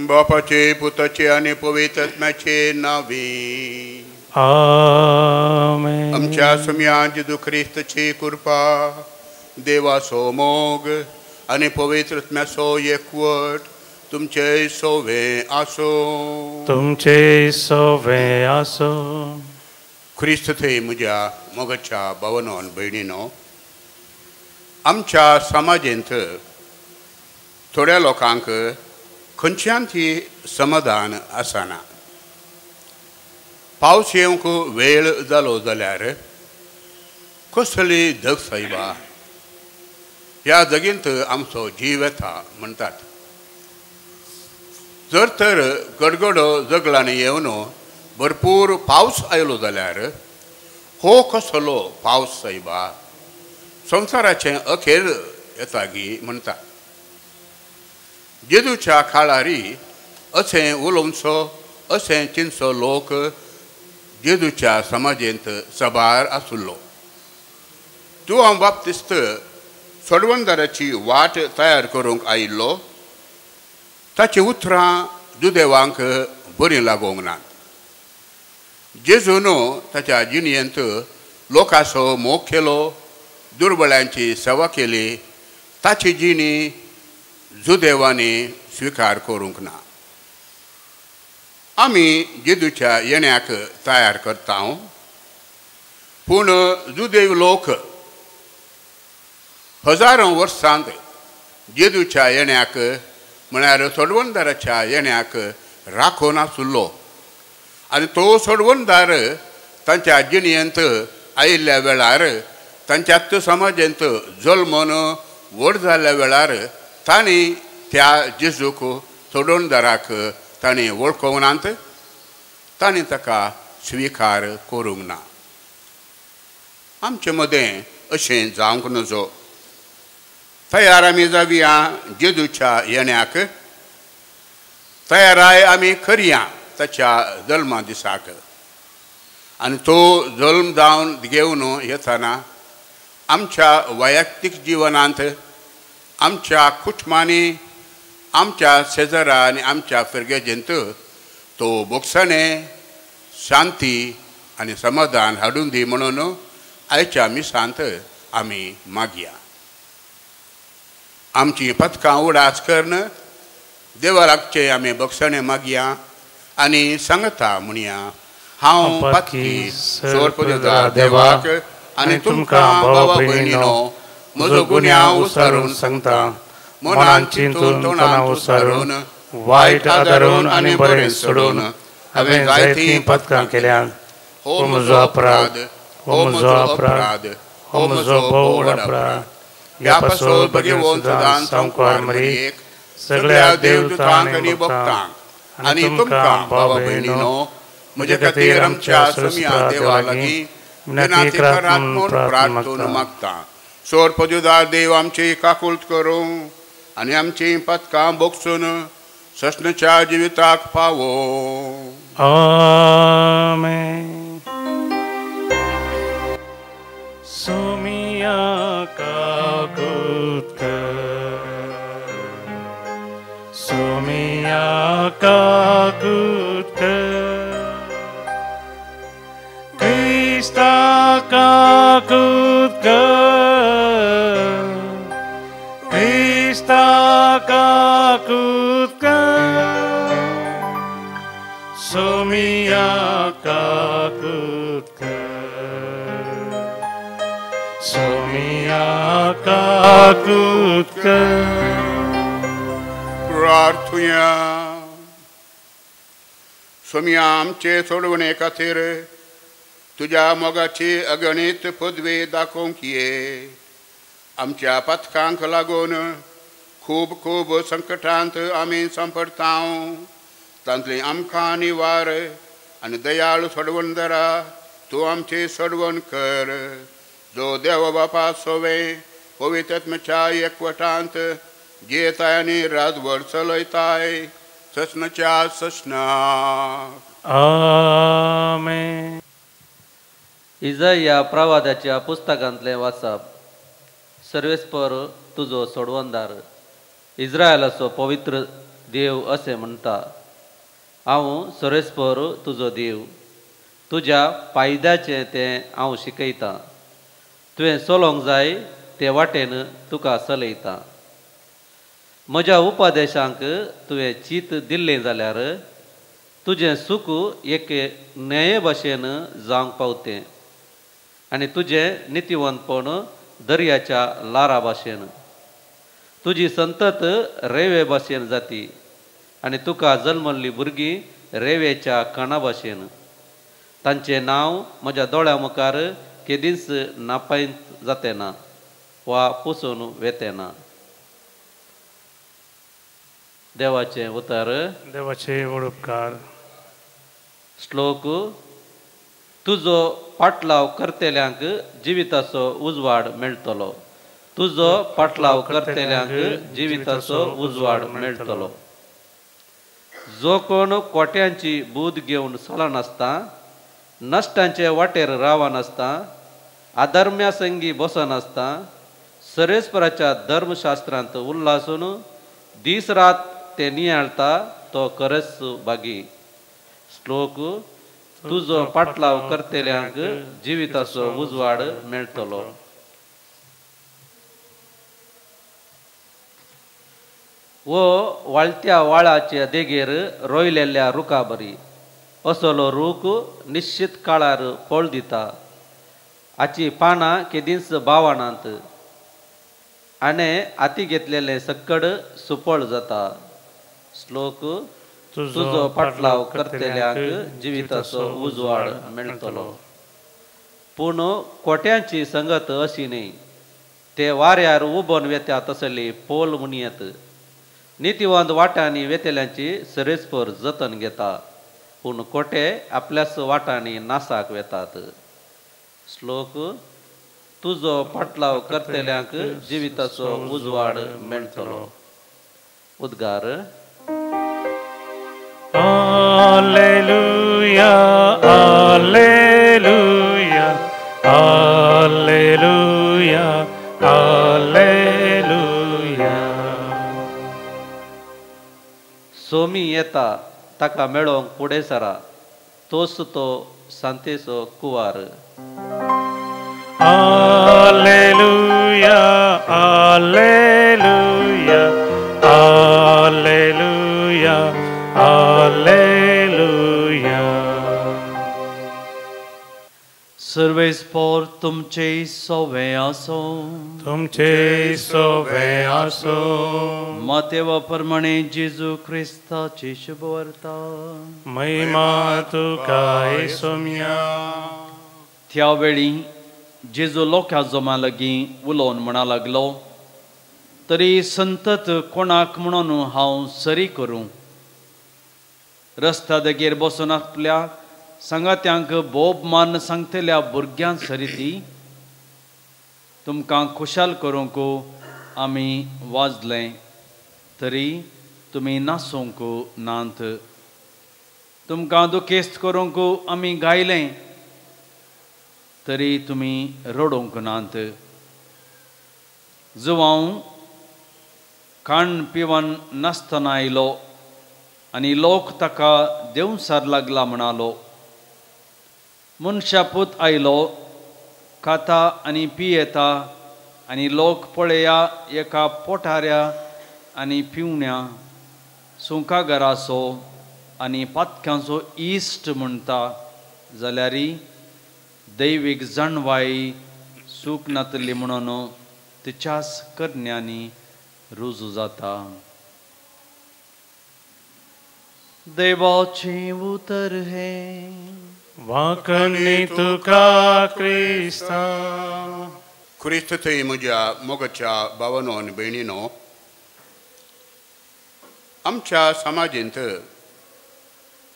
[SPEAKER 3] बापाचे पुताचे आनी पवित्र आत्म्याचे नावे
[SPEAKER 2] आमेन।
[SPEAKER 3] आमच्या सुम्या जेजू ख्रिस्ताची कृपा, देवाचो मोग आनी पवित्र आत्म्याचो एकवट तुमचे सोवे आसो,
[SPEAKER 2] तुमचे सोवे आसो।
[SPEAKER 3] ख्रिस्त थंय म्हज्या मोगाच्या भावनो आनी भयणीनो, आमच्या समाजेंत थोड्या लोकांक खंयच्यान ती समाधान आसना। पावस येवंक वेळ जालो जाल्यार कसली धग सायबा ह्या जगींत आमचो जीव येता म्हणटात। जर तर गडगडो जगलांनी येवन भरपूर पावस आयलो जाल्यार हो कसलो पावस सायबा, संवसाराचें अखेर येता गी म्हणटा। जेजूच्या काळारी अशें उलोवचो अशें चिंतचो लोक जेजूच्या समाजेंत सबार आसुल्लो। तूं हांव बाप्तिस्त सोडवणदाराची वाट तयार करूंक आयिल्लो, ताची उतरां जुदेवांक बरीं लागोंक नात। जेजून ताच्या जिणेंत लोकांचो मोग केलो, दुर्बळ्यांची सेवा केली, ताची जिणी जुदेवांनी स्विकार करूंक ना। आमी जेजूच्या येण्याक तयार करता, पूण जुदेव लोक हजारों वर्सांत जेजूच्या येण्याक म्हळ्यार सोडवणदाराच्या येण्याक राखून आसुल्लो आनी तो सोडवणदार तांच्या जिणेंत आयिल्ल्या वेळार तांच्याच समाजेंत जल्मून व्हड जाल्ल्या वेळार तांणी त्या जेजूक सोडोवणदाराक तांणी वळखूंक नात, तांणी ताका स्विकार करूंक ना. आमचे मदें अशें जावंक नजो. तयार आमी जावया जेजूच्या येण्याक, तयाराय आमी करया ताच्या जल्मा दिसाक. आनी तो जल्म जावन घेवन येतना आमच्या वैयक्तीक जिवनांत, आमच्या कुटुंबांनी, आमच्या शेजरा आनी आमच्या फिरगेजेंत तो भोगसणे, शांती आनी समाधान हाडून दी म्हणून आयच्या मिसांत आमी मागया. आमची पथकां उडास करून देवा लागचे आमी भोगसणे मागया आनी सांगता म्हणया, हांव पातकी सोरपदा देवाक आनी तुमकां भावा भयणीनो म्हजो गुन्यांव उसारून सांगता. मनान चिंतून तोंडान उसारून
[SPEAKER 2] वायट आदारून आनी बरें सोडून हांवें जायतीं पथकां केल्यांत. हो म्हजो अपराध, हो म्हजो अपराध, हो म्हजो भोव व्हड अपराध. ह्या पासून भगवंत सदां सामकार मरियेक, सगळ्या देवदूतांक आनी भक्तांक आनी तुमकां भावा भयणीनो म्हजे खातीर आमच्या समिया देवा लागीं विनंती करात म्हूण प्रार्थून मागता. सोर पदुदार देव आमची काकूळट करूं आनी आमची पथकां भोगसून ससनच्या जिविताक पावो. आमेन. सोमिया काकूत कर, सोमिया काकूत कर, क्रिस्ता काकूत कर, क्रिस्ता काकूत कर, सोमिया काकूत कर, सोमिया काकूत कर.
[SPEAKER 3] प्रार्थुया. सोमिया आमचे सोडवणे खातीर तुज्या मोगाची अगणीत पदवी दाखोवंक ये. आमच्या पथकांक लागून खूब खूब संकटांत आमी सांपडटा, तांतली आमकां निवार आनी दयाळ सोडवणदारा तूं आमची सोडवण कर. जो देव बापा सोवे पवित्रत्मच्या एकवटांत जियेताय आनी राजवट चलयताय ससनच्या ससनाक.
[SPEAKER 2] आमेन.
[SPEAKER 4] इजाया प्रवादाच्या पुस्तकांतलें वाचप. सर्वेस्पर तुजो सोडवणदार, इस्रायलाचो पवित्र देव अशें म्हणटा, हांव सर्वेस्पर तुजो देव, तुज्या पायद्याचें तें हांव शिकयतां, तुवें चलोवंक जाय ते वाटेन तुका चलयतां. म्हज्या उपदेशांक तुवें चीत दिल्लें जाल्यार तुजें सूख एक न्हंये भाशेन जावंक पावतें आनी तुजें नितीवंतपण दर्याच्या लारा भाशेन. तुजी संतत रेवे भाशेन जाती आनी तुका जल्मल्ली भुरगीं रेवेच्या कणा भाशेन. तांचें नांव म्हज्या दोळ्या मुखार केदींच नापायत जातें ना वा पुसून वेतें ना. देवाचें उतर.
[SPEAKER 2] देवाचे व्हड उपकार.
[SPEAKER 4] श्लोक. तुजो पाटलाव करतल्यांक जिविताचो उजवाड मेळटलो, तुजो पाटलाव करतल्यांक जिविताचो उजवाड मेळटलो. जो कोण कोट्यांची बूद घेवन चलनासता, नश्टांचे वाटेर रावनासता, आधर्म्या संगी बसनासता, सरेस्पराच्या धर्मशास्त्रांत उल्लासून दीस रात ते नियाळता तो खरेंच भागी. श्लोक. तुजो पाटलाव करतल्यांक जिविताचो उजवाड मेळटलो. वो वाळत्या वाळाच्या देगेर रोयलेल्या रुखा बरी, असलो रूख निश्चित काळार फळ दिता, हाची पानां केदींच बावनात आनी हाती घेतलेलें सक्कड सुफळ जाता. श्लोक. तुजो पाटलाव करतल्यांक जिविताचो उजवाड मेळटलो. पूण कोट्यांची संगत अशी न्ही, ते वाऱ्यार उबोन वेत्या तसली पोल म्हणयेत. नितीवंत वाटांनी वेतेल्यांची सरेस्पर जतन घेता, पूण कोटे आपल्याच वाटांनी नासाक वेतात. श्लोक. तुजो पाटलाव करतल्यांक जिविताचो उजवाड मेळटलो. उद्गार.
[SPEAKER 2] Alleluia, alleluia, alleluia, alleluia.
[SPEAKER 4] Somi येता ताका मेळोवंक फुडें सरा, तोच तो सांतेचो कुवार.
[SPEAKER 2] Alleluia, alleluia, alleluia, alleluia.
[SPEAKER 5] सर्वेस्पोर तुमचे सोवे आसो,
[SPEAKER 2] तुमचे सोवे आसो.
[SPEAKER 5] मातेवा प्रमाणे जेजू क्रिस्ताची शुभवार्ता.
[SPEAKER 2] महिमा तुका सोम्या.
[SPEAKER 5] त्या वेळी जेजू लोकां जमा लागीं उलोवन म्हणा लागलो, तरी संतत कोणाक म्हणून हांव सरी करूं? रस्त्या देगेर बसून आपल्या सांगात्यांक बोब मान सांगतल्या भुरग्यां सरी ती तुमकां खुशाल करूंक आमी वाजलें, तरी तुमी नासूंक नात. तुमकां दुखेस्त करूंक आमी गायलें, तरी तुमी रडूंक नात. जुवांव काण पिवन नासतना आयलो आनी लोक ताका देंवसार लागला म्हणालो. मनशापूत आयलो, खाता आनी पियेता आनी लोक पळया एका पोटाऱ्या आनी पिवण्या सुंकागराचो आनी पातक्यांचो इश्ट म्हणटा, जाल्यार दैवीक जाणवाय सूख नातली म्हणून तिच्याच करण्यांनी रुजू जाता. देवाचें उतर हें.
[SPEAKER 2] वांकणी तुका क्रिस्ता.
[SPEAKER 3] क्रिस्त थंय म्हज्या मोगाच्या भावानो आनी भयणीनो, आमच्या समाजेंत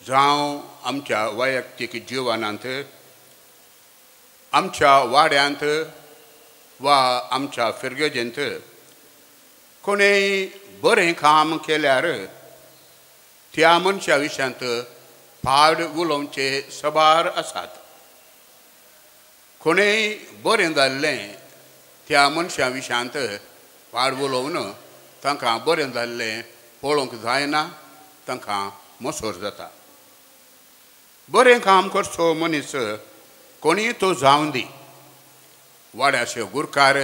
[SPEAKER 3] जावं आमच्या वैयक्तीक जिवनांत, आमच्या वाड्यांत वा आमच्या फिरगजेंत कोणेय बरें काम केल्यार त्या मनशा विशयांत पाड उलोवचे सबार आसात. कोणेय बरें जाल्लें त्या मनशा विशयांत पाड उलोवन तांकां बरें जाल्लें पळोवंक जायना, तांकां मोसोर जाता. बरें काम करचो मनीस कोणीय तो जावन दी, वाड्याचो गुरकार,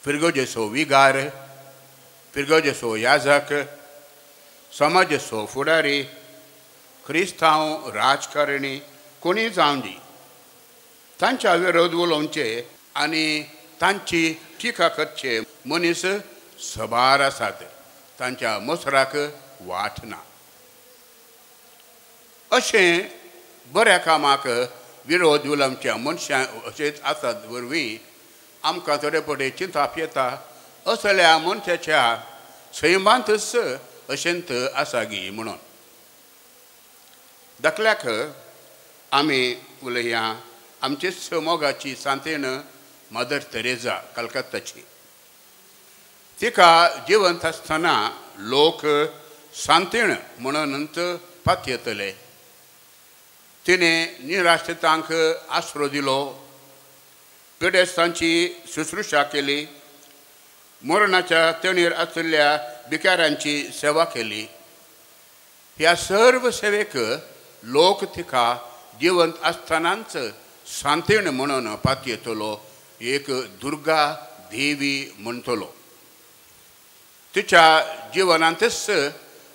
[SPEAKER 3] फिरगोजेचो विगार, फिरगोजेचो याजक, समाजेचो फुडारी, क्रिस्तांव राजकारणी, कोणी जावन दी, तांच्या विरोध उलोवचे आनी तांची टिका करचे मनीस सबार आसात. तांच्या मसराक वाट ना. अशें बऱ्या कामाक विरोध उलोवच्या मनशां अशेंच आसात वरवीं आमकां थोडे पडे चिंताप येता, असल्या मनशाच्या सैमांतच अशेंत आसा गी म्हणून. दाखल्याक आमी उलया आमचेच मोगाची सांतेण मदर तेरेजा कलकत्ताची. तिका जिवंत आसतना लोक सांतेण म्हणूनच पातयेतले. तिणें निराश्रितांक आसरो दिलो, पिडेस्तांची शुश्रूषा केली, मरणाच्या तणीर आशिल्ल्या भिकाऱ्यांची सेवा केली. ह्या सर्व सेवेक लोक तिका जिवंत आसतनाच सांतेण म्हणून पातयेतलो, एक दुर्गा देवी म्हणटलो. तिच्या जिवनांतच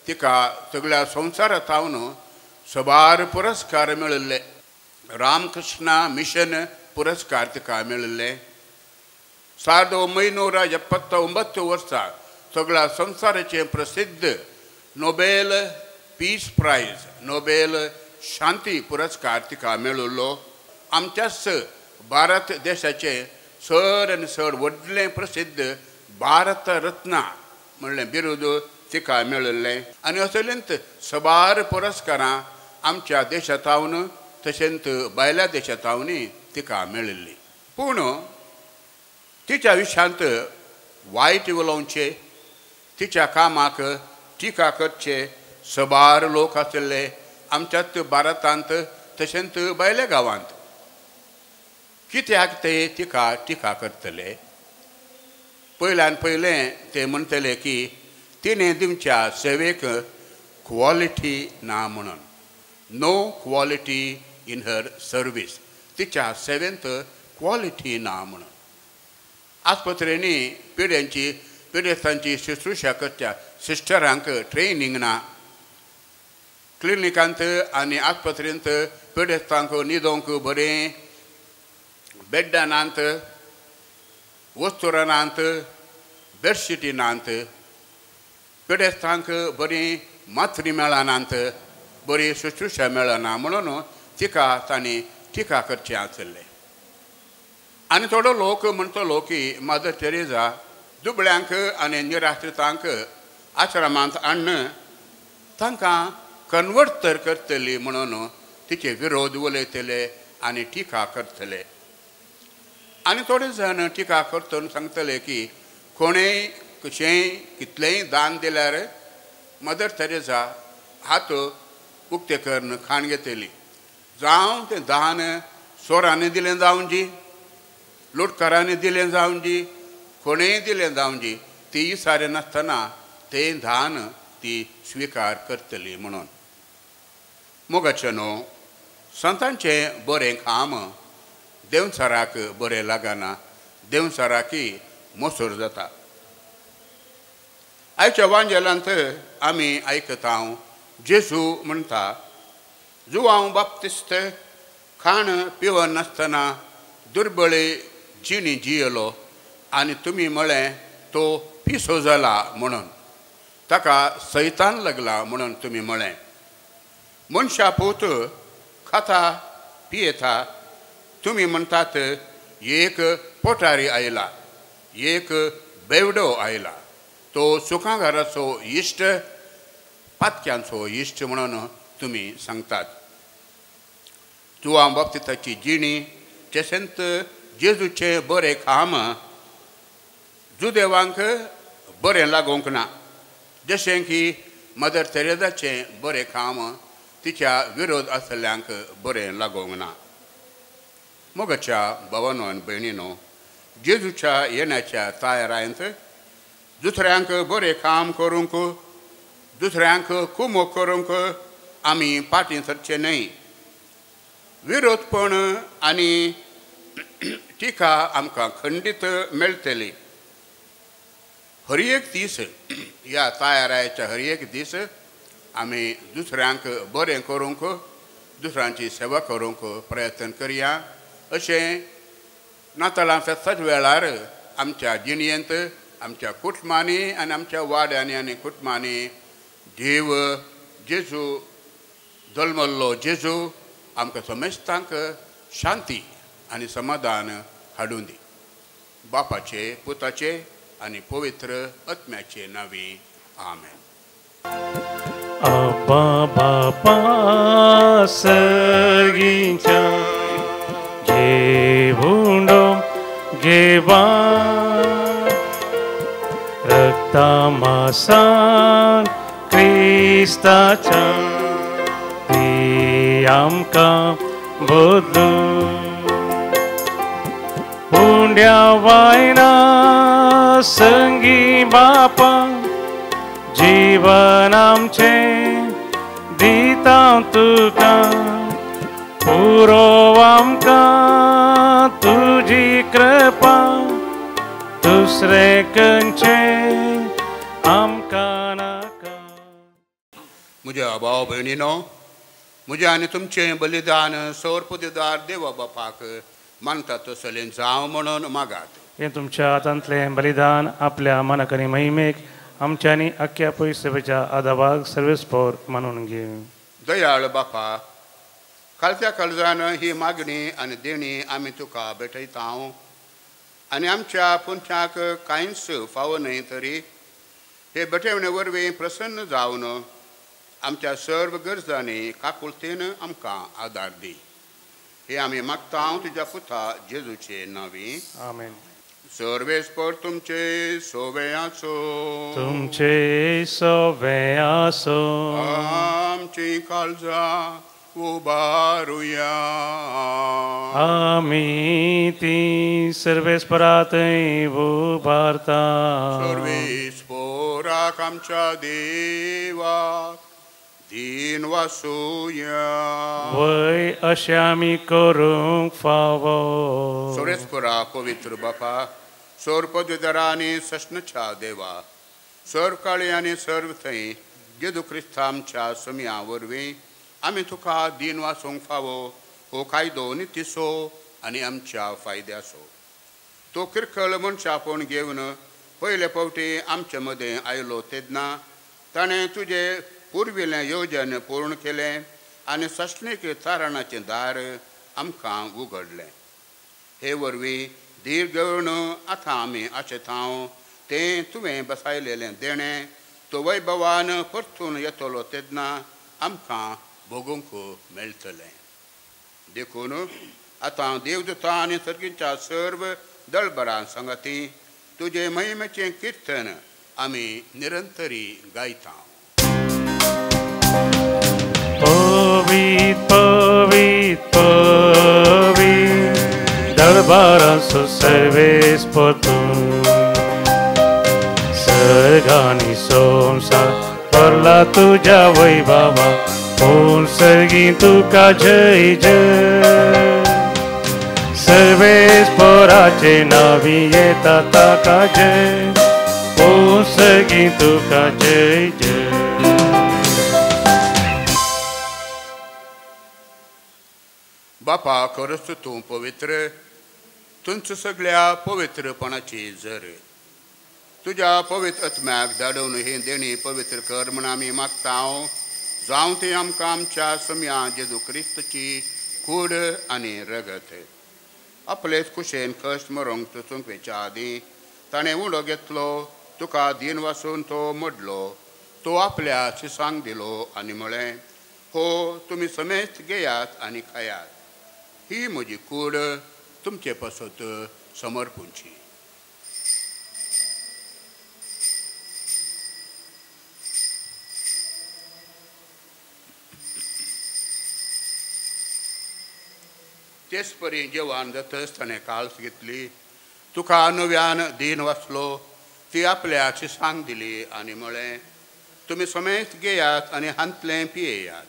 [SPEAKER 3] तिका सगळ्या संवसारांत सबार पुरस्कार मेळिल्ले. रामकृष्णा मिशन पुरस्कार तिका मेळिल्ले. 1979 वर्सा सगळ्या संवसाराचे प्रसिद्ध नोबेल पीस प्रायज, नोबेल शांती पुरस्कार तिका मेळिल्लो. आमच्याच भारत देशाचे चड आनी चड व्हडलें प्रसिद्ध भारत रत्ना म्हणलें बिरुद तिका मेळिल्लें आनी असलेंत सबार पुरस्कारां आमच्या देशांतावन तशेंच भायल्या देशांतावनूय तिका मेळिल्ली. पूण तिच्या विशयांत वायट उलोवचें, तिच्या कामाक टिका करचे सबार लोक आशिल्ले आमच्याच भारतांत तशेंच भायल्या गांवांत. कित्याक ते तिका टिका करतले? पयल्यान पयलें ते म्हणटले की तिणें दिवच्या सेवेक क्वॉलिटी ना म्हणून, no quality in her service, तिच्या सेवेंत क्वॉलिटी ना म्हणून. आस्पत्रेंनी पिड्यांची पिडेस्तांची शुश्रूषा करच्या सिस्टरांक ट्रेनींग ना, क्लिनिकांत आनी आस्पत्रेंत पिडेस्तांक न्हिदोवंक बरें बेड्डां नात, वस्तुरां नात, बेडशिटी नात, पिडेस्तांक बरी माथरी मेळनात, बरी शुश्रूषा मेळना म्हणून तिका तांणी टिका करचें आशिल्लें. आनी थोडो लोक म्हणटलो की मदर तेरेजा दुबळ्यांक आनी निराश्रितांक आश्रमांत हाडून तांकां कन्वर्ट तर करतली म्हणून तिचे विरोध उलयतले आनी टिका करतले. आनी थोडे जाण टिका करतना सांगतले की कोणेय कशेंय कितलेंय दान दिल्यार मदर तेरेजा हात उक्ते करून खाण घेतली, जावं तें दान चोरांनी दिलें जावं जी, लुटकारांनी दिलें जावं जी, कोणेय दिलें जावं जी, ती सारें नासतना तें दान ती स्विकार करतली म्हणून. मोगाचें न्हू संतांचें बरें काम देंवचाराक बरें लागना, देंवचाराकय मोसोर जाता. आयच्या वांजेलांत आमी आयकता जेजू म्हणटा, जुवांव बाप्तिस्त खाण पिवन नासतना दुर्बळे जिणी जियेलो आनी तुमी म्हळें तो पिसो जाला म्हणून, ताका सैतान लागला म्हणून तुमी म्हळें. मनशा पूत खाता पियेता, तुमी म्हणटात एक पोटारी आयला, एक बेवडो आयला, तो सुखाघराचो इश्ट, पातक्यांचो इश्ट म्हणून तुमी सांगतात. जुवांव बाप्तिस्ताची जिणी तशेंच जेजूचें बरें काम जुदेवांक बरें लागूंक ना, जशें की मदर तेरेजाचें बरें काम तिच्या विरोध आसल्ल्यांक बरें लागूंक ना. मोगाच्या भावानो आनी भयणीनो, जेजूच्या येण्याच्या तयारायंत दुसऱ्यांक बरें काम करूंक, दुसऱ्यांक कुमोक करूंक आमी फाटीं सरचें न्हय. विरोधपण आनी टिका आमकां खंडीत मेळटली. हर एक दीस ह्या तयारायच्या हर एक दीस आमी दुसऱ्यांक बरें करूंक, दुसऱ्यांची सेवा करूंक प्रयत्न करया. अशें नातालां फेस्ताच्या वेळार आमच्या जिणेंत, आमच्या कुटुंबांनी आनी आमच्या वाड्यांनी आनी कुटुंबांनी देव जेजू जल्मल्लो जेजू आमकां समेस्तांक शांती आनी समाधान हाडून दी. बापाचे, पुताचे आनी पवित्र आत्म्याचे नांवी, आमेन.
[SPEAKER 2] अब्बा बापा सर्गीच्या जेवुंडो घेवा, रक्ता मासान क्रिस्ताच्या ती आमकां बदलू. उंड्या वायना संगी बापा जीवन आमचें दिता तुका, पुरो आमकां तुजी कृपा, दुसरें खंयचें आमकां नाका.
[SPEAKER 3] म्हज्या भाव भयणीनो, म्हजें आनी तुमचें बलिदान सौरपदिदार देवा बापाक मानता तसलें जावं म्हणून मागात.
[SPEAKER 2] हें तुमच्या हातांतलें बलिदान आपल्या मनाक आनी महिमेक आमच्यांनी आख्ख्या पयसुच्या आदाबाग सर्वेस्पोर मानून घे.
[SPEAKER 3] दयाळ बापा, कालच्या काळजान ही मागणी आनी देणी आमी तुका भेटयता आनी आमच्या पुंच्याक कांयच फावो न्हय तरी हे भेटवणे वरवीं प्रसन्न जावन आमच्या सर्व गरजांनी काकुळतेन आमकां आदार दी. हे आमी मागता तुज्या पुता जेजूचे नांवी.
[SPEAKER 2] आमेन.
[SPEAKER 3] सर्वेस्पर तुमचे सोवे आसो.
[SPEAKER 2] तुमचे सोवे आसो.
[SPEAKER 3] आमची काळजां उबारुया.
[SPEAKER 2] आमी ती सर्वेस्परांतय उबारता.
[SPEAKER 3] सर्वेस्पराक आमच्या देवाक दीन वासुया.
[SPEAKER 2] वय अशें आमी करूंक फावो.
[SPEAKER 3] सर्वेस्परा पवित्र बापा, सर्व पदवीधरा आनी सश्नच्या देवा, सर्व काळी आनी सर्व थंय जेजू क्रिस्ता आमच्या समया वरवीं आमी तुका दीन वासूंक फावो हो कायदो नितीचो आनी आमच्या फायद्याचो. तो किरखळ मनशापण घेवन पयले फावटी आमचे मदें आयलो तेन्ना ताणें तुजें पुर्विल्लें योजन पूर्ण केलें आनी सश्णीक तारणाचें दार आमकां उगडलें. हे वरवीं धीर घेवन आतां आमी आशेतांव तें तुवें बसायलेलें देणें तो वैभवान परतून येतलो तेन्ना आमकां भोगूंक मेळटलें. देखून आतां देवदूता आनी सर्गीच्या सर्व दळबरां सांगाती तुजे महिमेचें किर्तन आमी निरंतरी गायता.
[SPEAKER 2] पवित पवित पवित दरबाराचो सर्वेस्पर तूं, सर्गांनी संवसार भरला तुज्या वैभवा, पूण सर्गी तुका जय जय. सर्वेस्पराचे नांवी येता ताका जय, पूण सर्गी तुका जय जय.
[SPEAKER 3] बापा खरंच तूं पवित्र, तुमच सगळ्या पवित्रपणाची जर तुज्या पवित्र आत्म्याक धाडून ही देणी पवित्र कर म्हण आमी मागता. जावं ती आमकां आमच्या समया जेजू क्रिस्तची कूड आनी रगत. आपलेच कुशेन कश्ट मरोंक चोचूंक वेच्या आदीं ताणें उडो घेतलो, तुका दीन वासून तो मोडलो, तो आपल्या शिसांक दिलो आनी म्हळें, हो तुमी समेस्त घेयात आनी खायात, ही म्हजी कूड तुमचे पासत समर्पूंची. तेच परी जेवण जातच ताणें काल्स घेतली, तुका नव्यान दीन वाचलो, ती आपल्या शिसांक दिली आनी म्हळें, तुमी समेस्त घेयात आनी हांतलें पियेयात,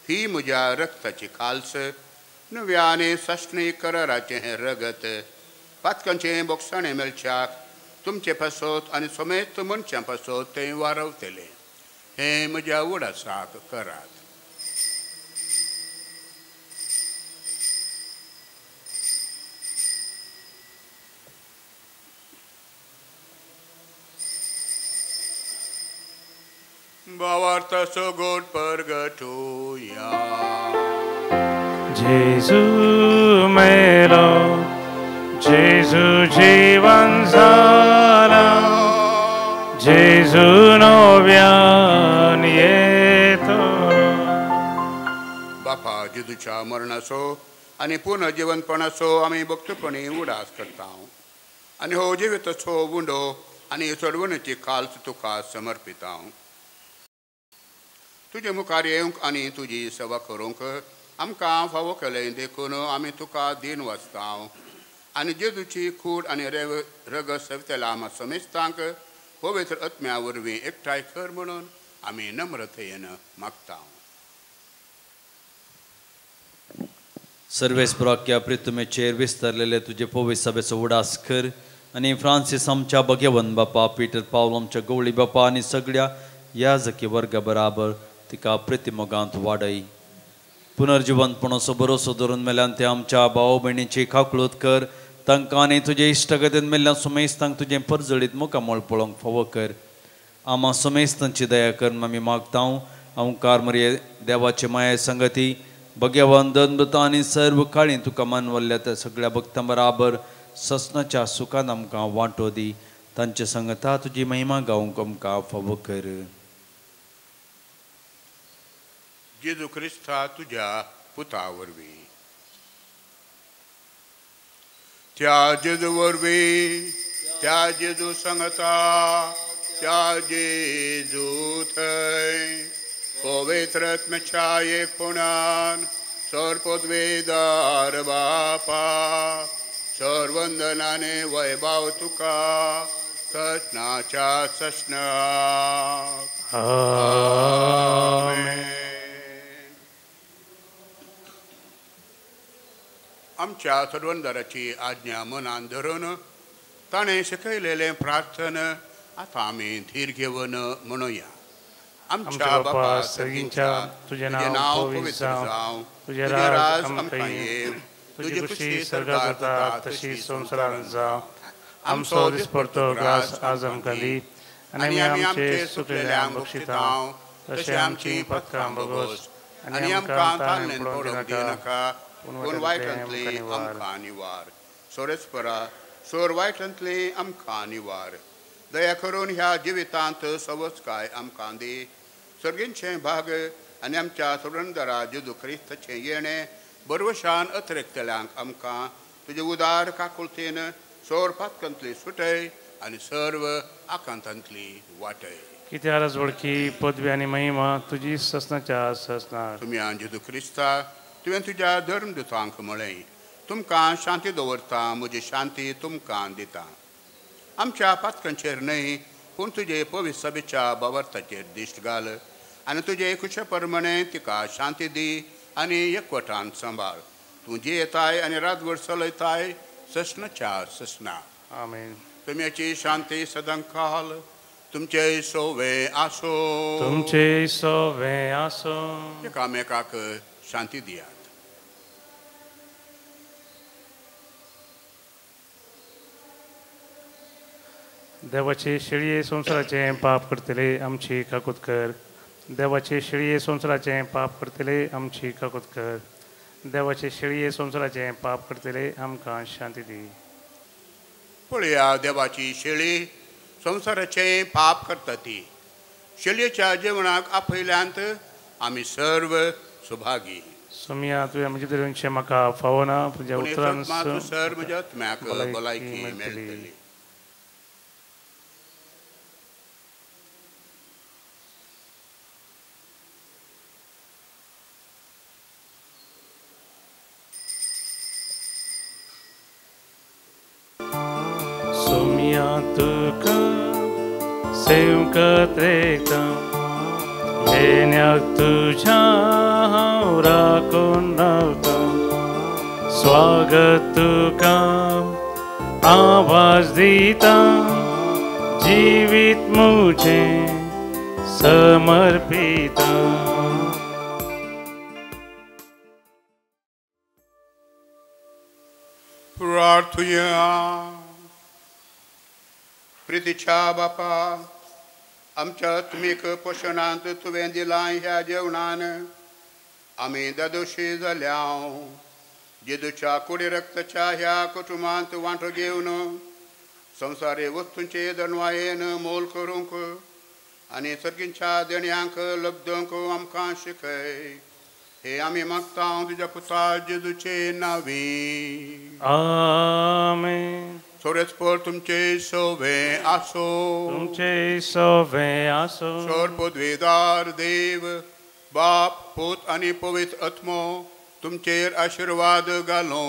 [SPEAKER 3] ही म्हज्या रक्ताची काल्स, नव्या आनी सासणी कराराचें हें रगत, पातकांचें बोगसाणें मेळच्याक तुमचे पासत आनी समेस्त मनशां पासत तें वारवतलें. हें म्हज्या उडासाक करात. भावार्थाचो गोड परगटुया.
[SPEAKER 2] जेजू मेलो, जेजू जीवन जाला, जेजू नव्यान येतो.
[SPEAKER 3] बापा जेजूच्या मरणाचो आनी पुनर्जिवनपणाचो आमी भक्तपणी उडास करता आनी हो जिविताचो उंडो आनी चडवणेची काल्स तुका समर्पिता. तुजे मुखार येवंक आनी तुजी सेवा करूंक आमकां फावो केलें देखून आमी तुका दीन वाचता आनी जेजूची कूड आनी रगत सेवतेल्या आमा समेस्तांक पवित्र आत्म्या वरवीं एकठांय कर म्हणून आमी नम्रतेन मागता.
[SPEAKER 5] सर्वेस्पराक्या प्रितुमेचेर विस्तारलेले तुजे पवित्र सभेचो उडास कर आनी फ्रांसीस आमच्या भगेवन बापा, पीटर पावल आमच्या गवळी बापा आनी सगळ्या याजकी वर्गा बराबर तिका प्रितिमोगांत वाडय. पुनर्जिवंतपणाचो भरोसो धरून मेल्यान ते आमच्या भाव भयणीची काकळूत कर, तांकां आनी तुजे इश्टागतीन मेल्ल्या सुमेस्तांक तुजें परजळीत मुखामळ पळोवंक फावो कर. आमा सुमेस्तांची दया कर आमी मागता. ओंकार मरिये देवाचे माये संगती भगवान दनभुता आनी सर्व काळी तुका मानवल्ल्या त्या सगळ्या भक्तां बराबर ससनाच्या सुखान आमकां वांटो दी. तांचे संगता तुजी महिमा गावंक आमकां फावो कर.
[SPEAKER 3] जेजू क्रिस्ता तुज्या पुता वरवीं, त्या जेजू वरवीं, त्या जेजू संगता, त्या जेजू थंय पवित्र आत्म्याच्या एकपणान सर्वपदवीदार बापा सर्वंदनाने वैभव तुका ससनाच्या ससनाक. आमेन. आमच्या सर्वंदराची आज्ञा मनान धरून ताणें शिकयलेलें प्रार्थन आतां आमी धीर घेवन म्हणुया. आमच्या बापा सर्गींच्या तुजें नांव पवित्र जावं, तुजें राज आमकां येवं, तुजी खुशी स्वर्गांत जाता तशी संवसारांत जावं. आमचो दिसपडतो ग्रास आज आमकां दी आनी आमी आमचे सुकलेल्यांक बक्षिता तशें आमची पथकां बगोस आनी आमकां ताळणेन पडूंक दिनाका, पूण वायटांतली आमकां निवार. सोरेस्परा सोर वायटांतली आमकां निवार. दया करून ह्या जिवितांत सवसकाय आमकां दी. सर्गींचें भाग आनी आमच्या सोडणदारा जेजू क्रिस्ताचें येणें बरवशान अतिरेकतल्यांक आमकां तुजे उदार काकुळतेन सोर पातकांतली सुटय आनी सर्व आकांतांतली वाटय.
[SPEAKER 2] कित्याक वळखी पदवी आनी महिमा तुजी ससनाच्या ससनार.
[SPEAKER 3] तुमी जेजू क्रिस्ता तुवें तुज्या धर्मदुतांक म्हळें, तुमकां शांती दवरता, म्हजी शांती तुमकां दिता. आमच्या पातकांचेर न्हय पूण तुजे पवित्र सभेच्या बावर्ताचेर दिश्ट घाल आनी तुजे खुशे प्रमाणे तिका शांती दी आनी एकवटान सांबाळ. तूं जियेताय आनी रातभर चलयताय ससनाच्या ससना.
[SPEAKER 2] आमेन.
[SPEAKER 3] तुमची शांती सदांकाल तुमचे सोवे आसो.
[SPEAKER 2] तुमचे सोवे आसो.
[SPEAKER 3] एकामेकाक शांती दियात.
[SPEAKER 2] देवाचे शेळये संवसाराचें पाप करतले आमची काकूत कर. देवाचे शेळये संवसाराचें पाप करतले आमची काकूत कर. देवाचे शेळये संवसाराचें पाप करतले आमकां शांती दी.
[SPEAKER 3] पळया देवाची शेळी संवसाराचें पाप करता ती. शेळयेच्या जेवणाक आपयल्यांत आमी सर्व सुभागी.
[SPEAKER 2] सोमिया तुवें म्हजे तरेनचें म्हाका फावना, तुज्या उतरान
[SPEAKER 3] सर म्हज्या आत्म्याक भलायकी मेळटली.
[SPEAKER 2] तुका सेवकत रेखता घेण्याक तुझ्या हांव राखून रावता. स्वागत तुका आवाज दिता, जिवीत म्हजें समर्पिता.
[SPEAKER 3] प्रार्थुया. प्रितीच्या बापा, आमच्या आत्मीक पोशणांत तुवें दिलां ह्या जेवणान आमी दादोशी जाल्या. जेजूच्या कुडी रक्ताच्या ह्या कुटुंबांत वांटो घेवन संवसारी वस्तूंचे दणवायेन मोल करूंक आनी सर्गींच्या देण्यांक लब्दूंक आमकां शिकय. हे आमी मागता तुज्या पुता जेजूचे नांवी.
[SPEAKER 2] आमेन.
[SPEAKER 3] सोरेस्पर तुमचे सोवे आसो.
[SPEAKER 2] तुमचे सोवे आसो.
[SPEAKER 3] सोर पदवीदार देव बाप पूत आनी पवित्र आत्मो तुमचेर आशिर्वाद घालो.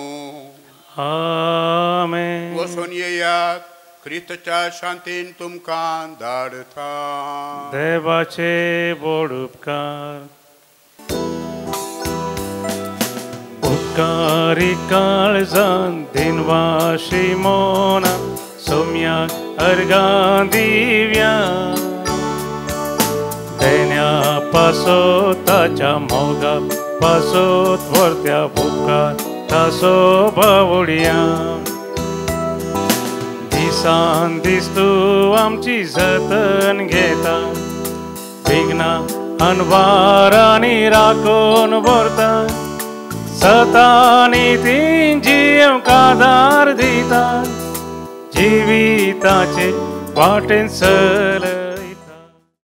[SPEAKER 2] आमेन.
[SPEAKER 3] वचून येयात, क्रिस्ताच्या शांतीन तुमकां धाडता.
[SPEAKER 2] देवाचे व्हड उपकार. उपकारी काळजान दिनवाशी मोना सोम्याक अर्गां दिव्या. देण्या पासो ताच्या मोगा पासोत व्हरत्या उपकार तासो बावड्या. दिसान दीस तूं आमची जतन घेता, विघ्नां अनवारांनी राखून व्हरता. सतानी तीं जियेवंक आदार दिता जिविताचे वाटेन चलतना.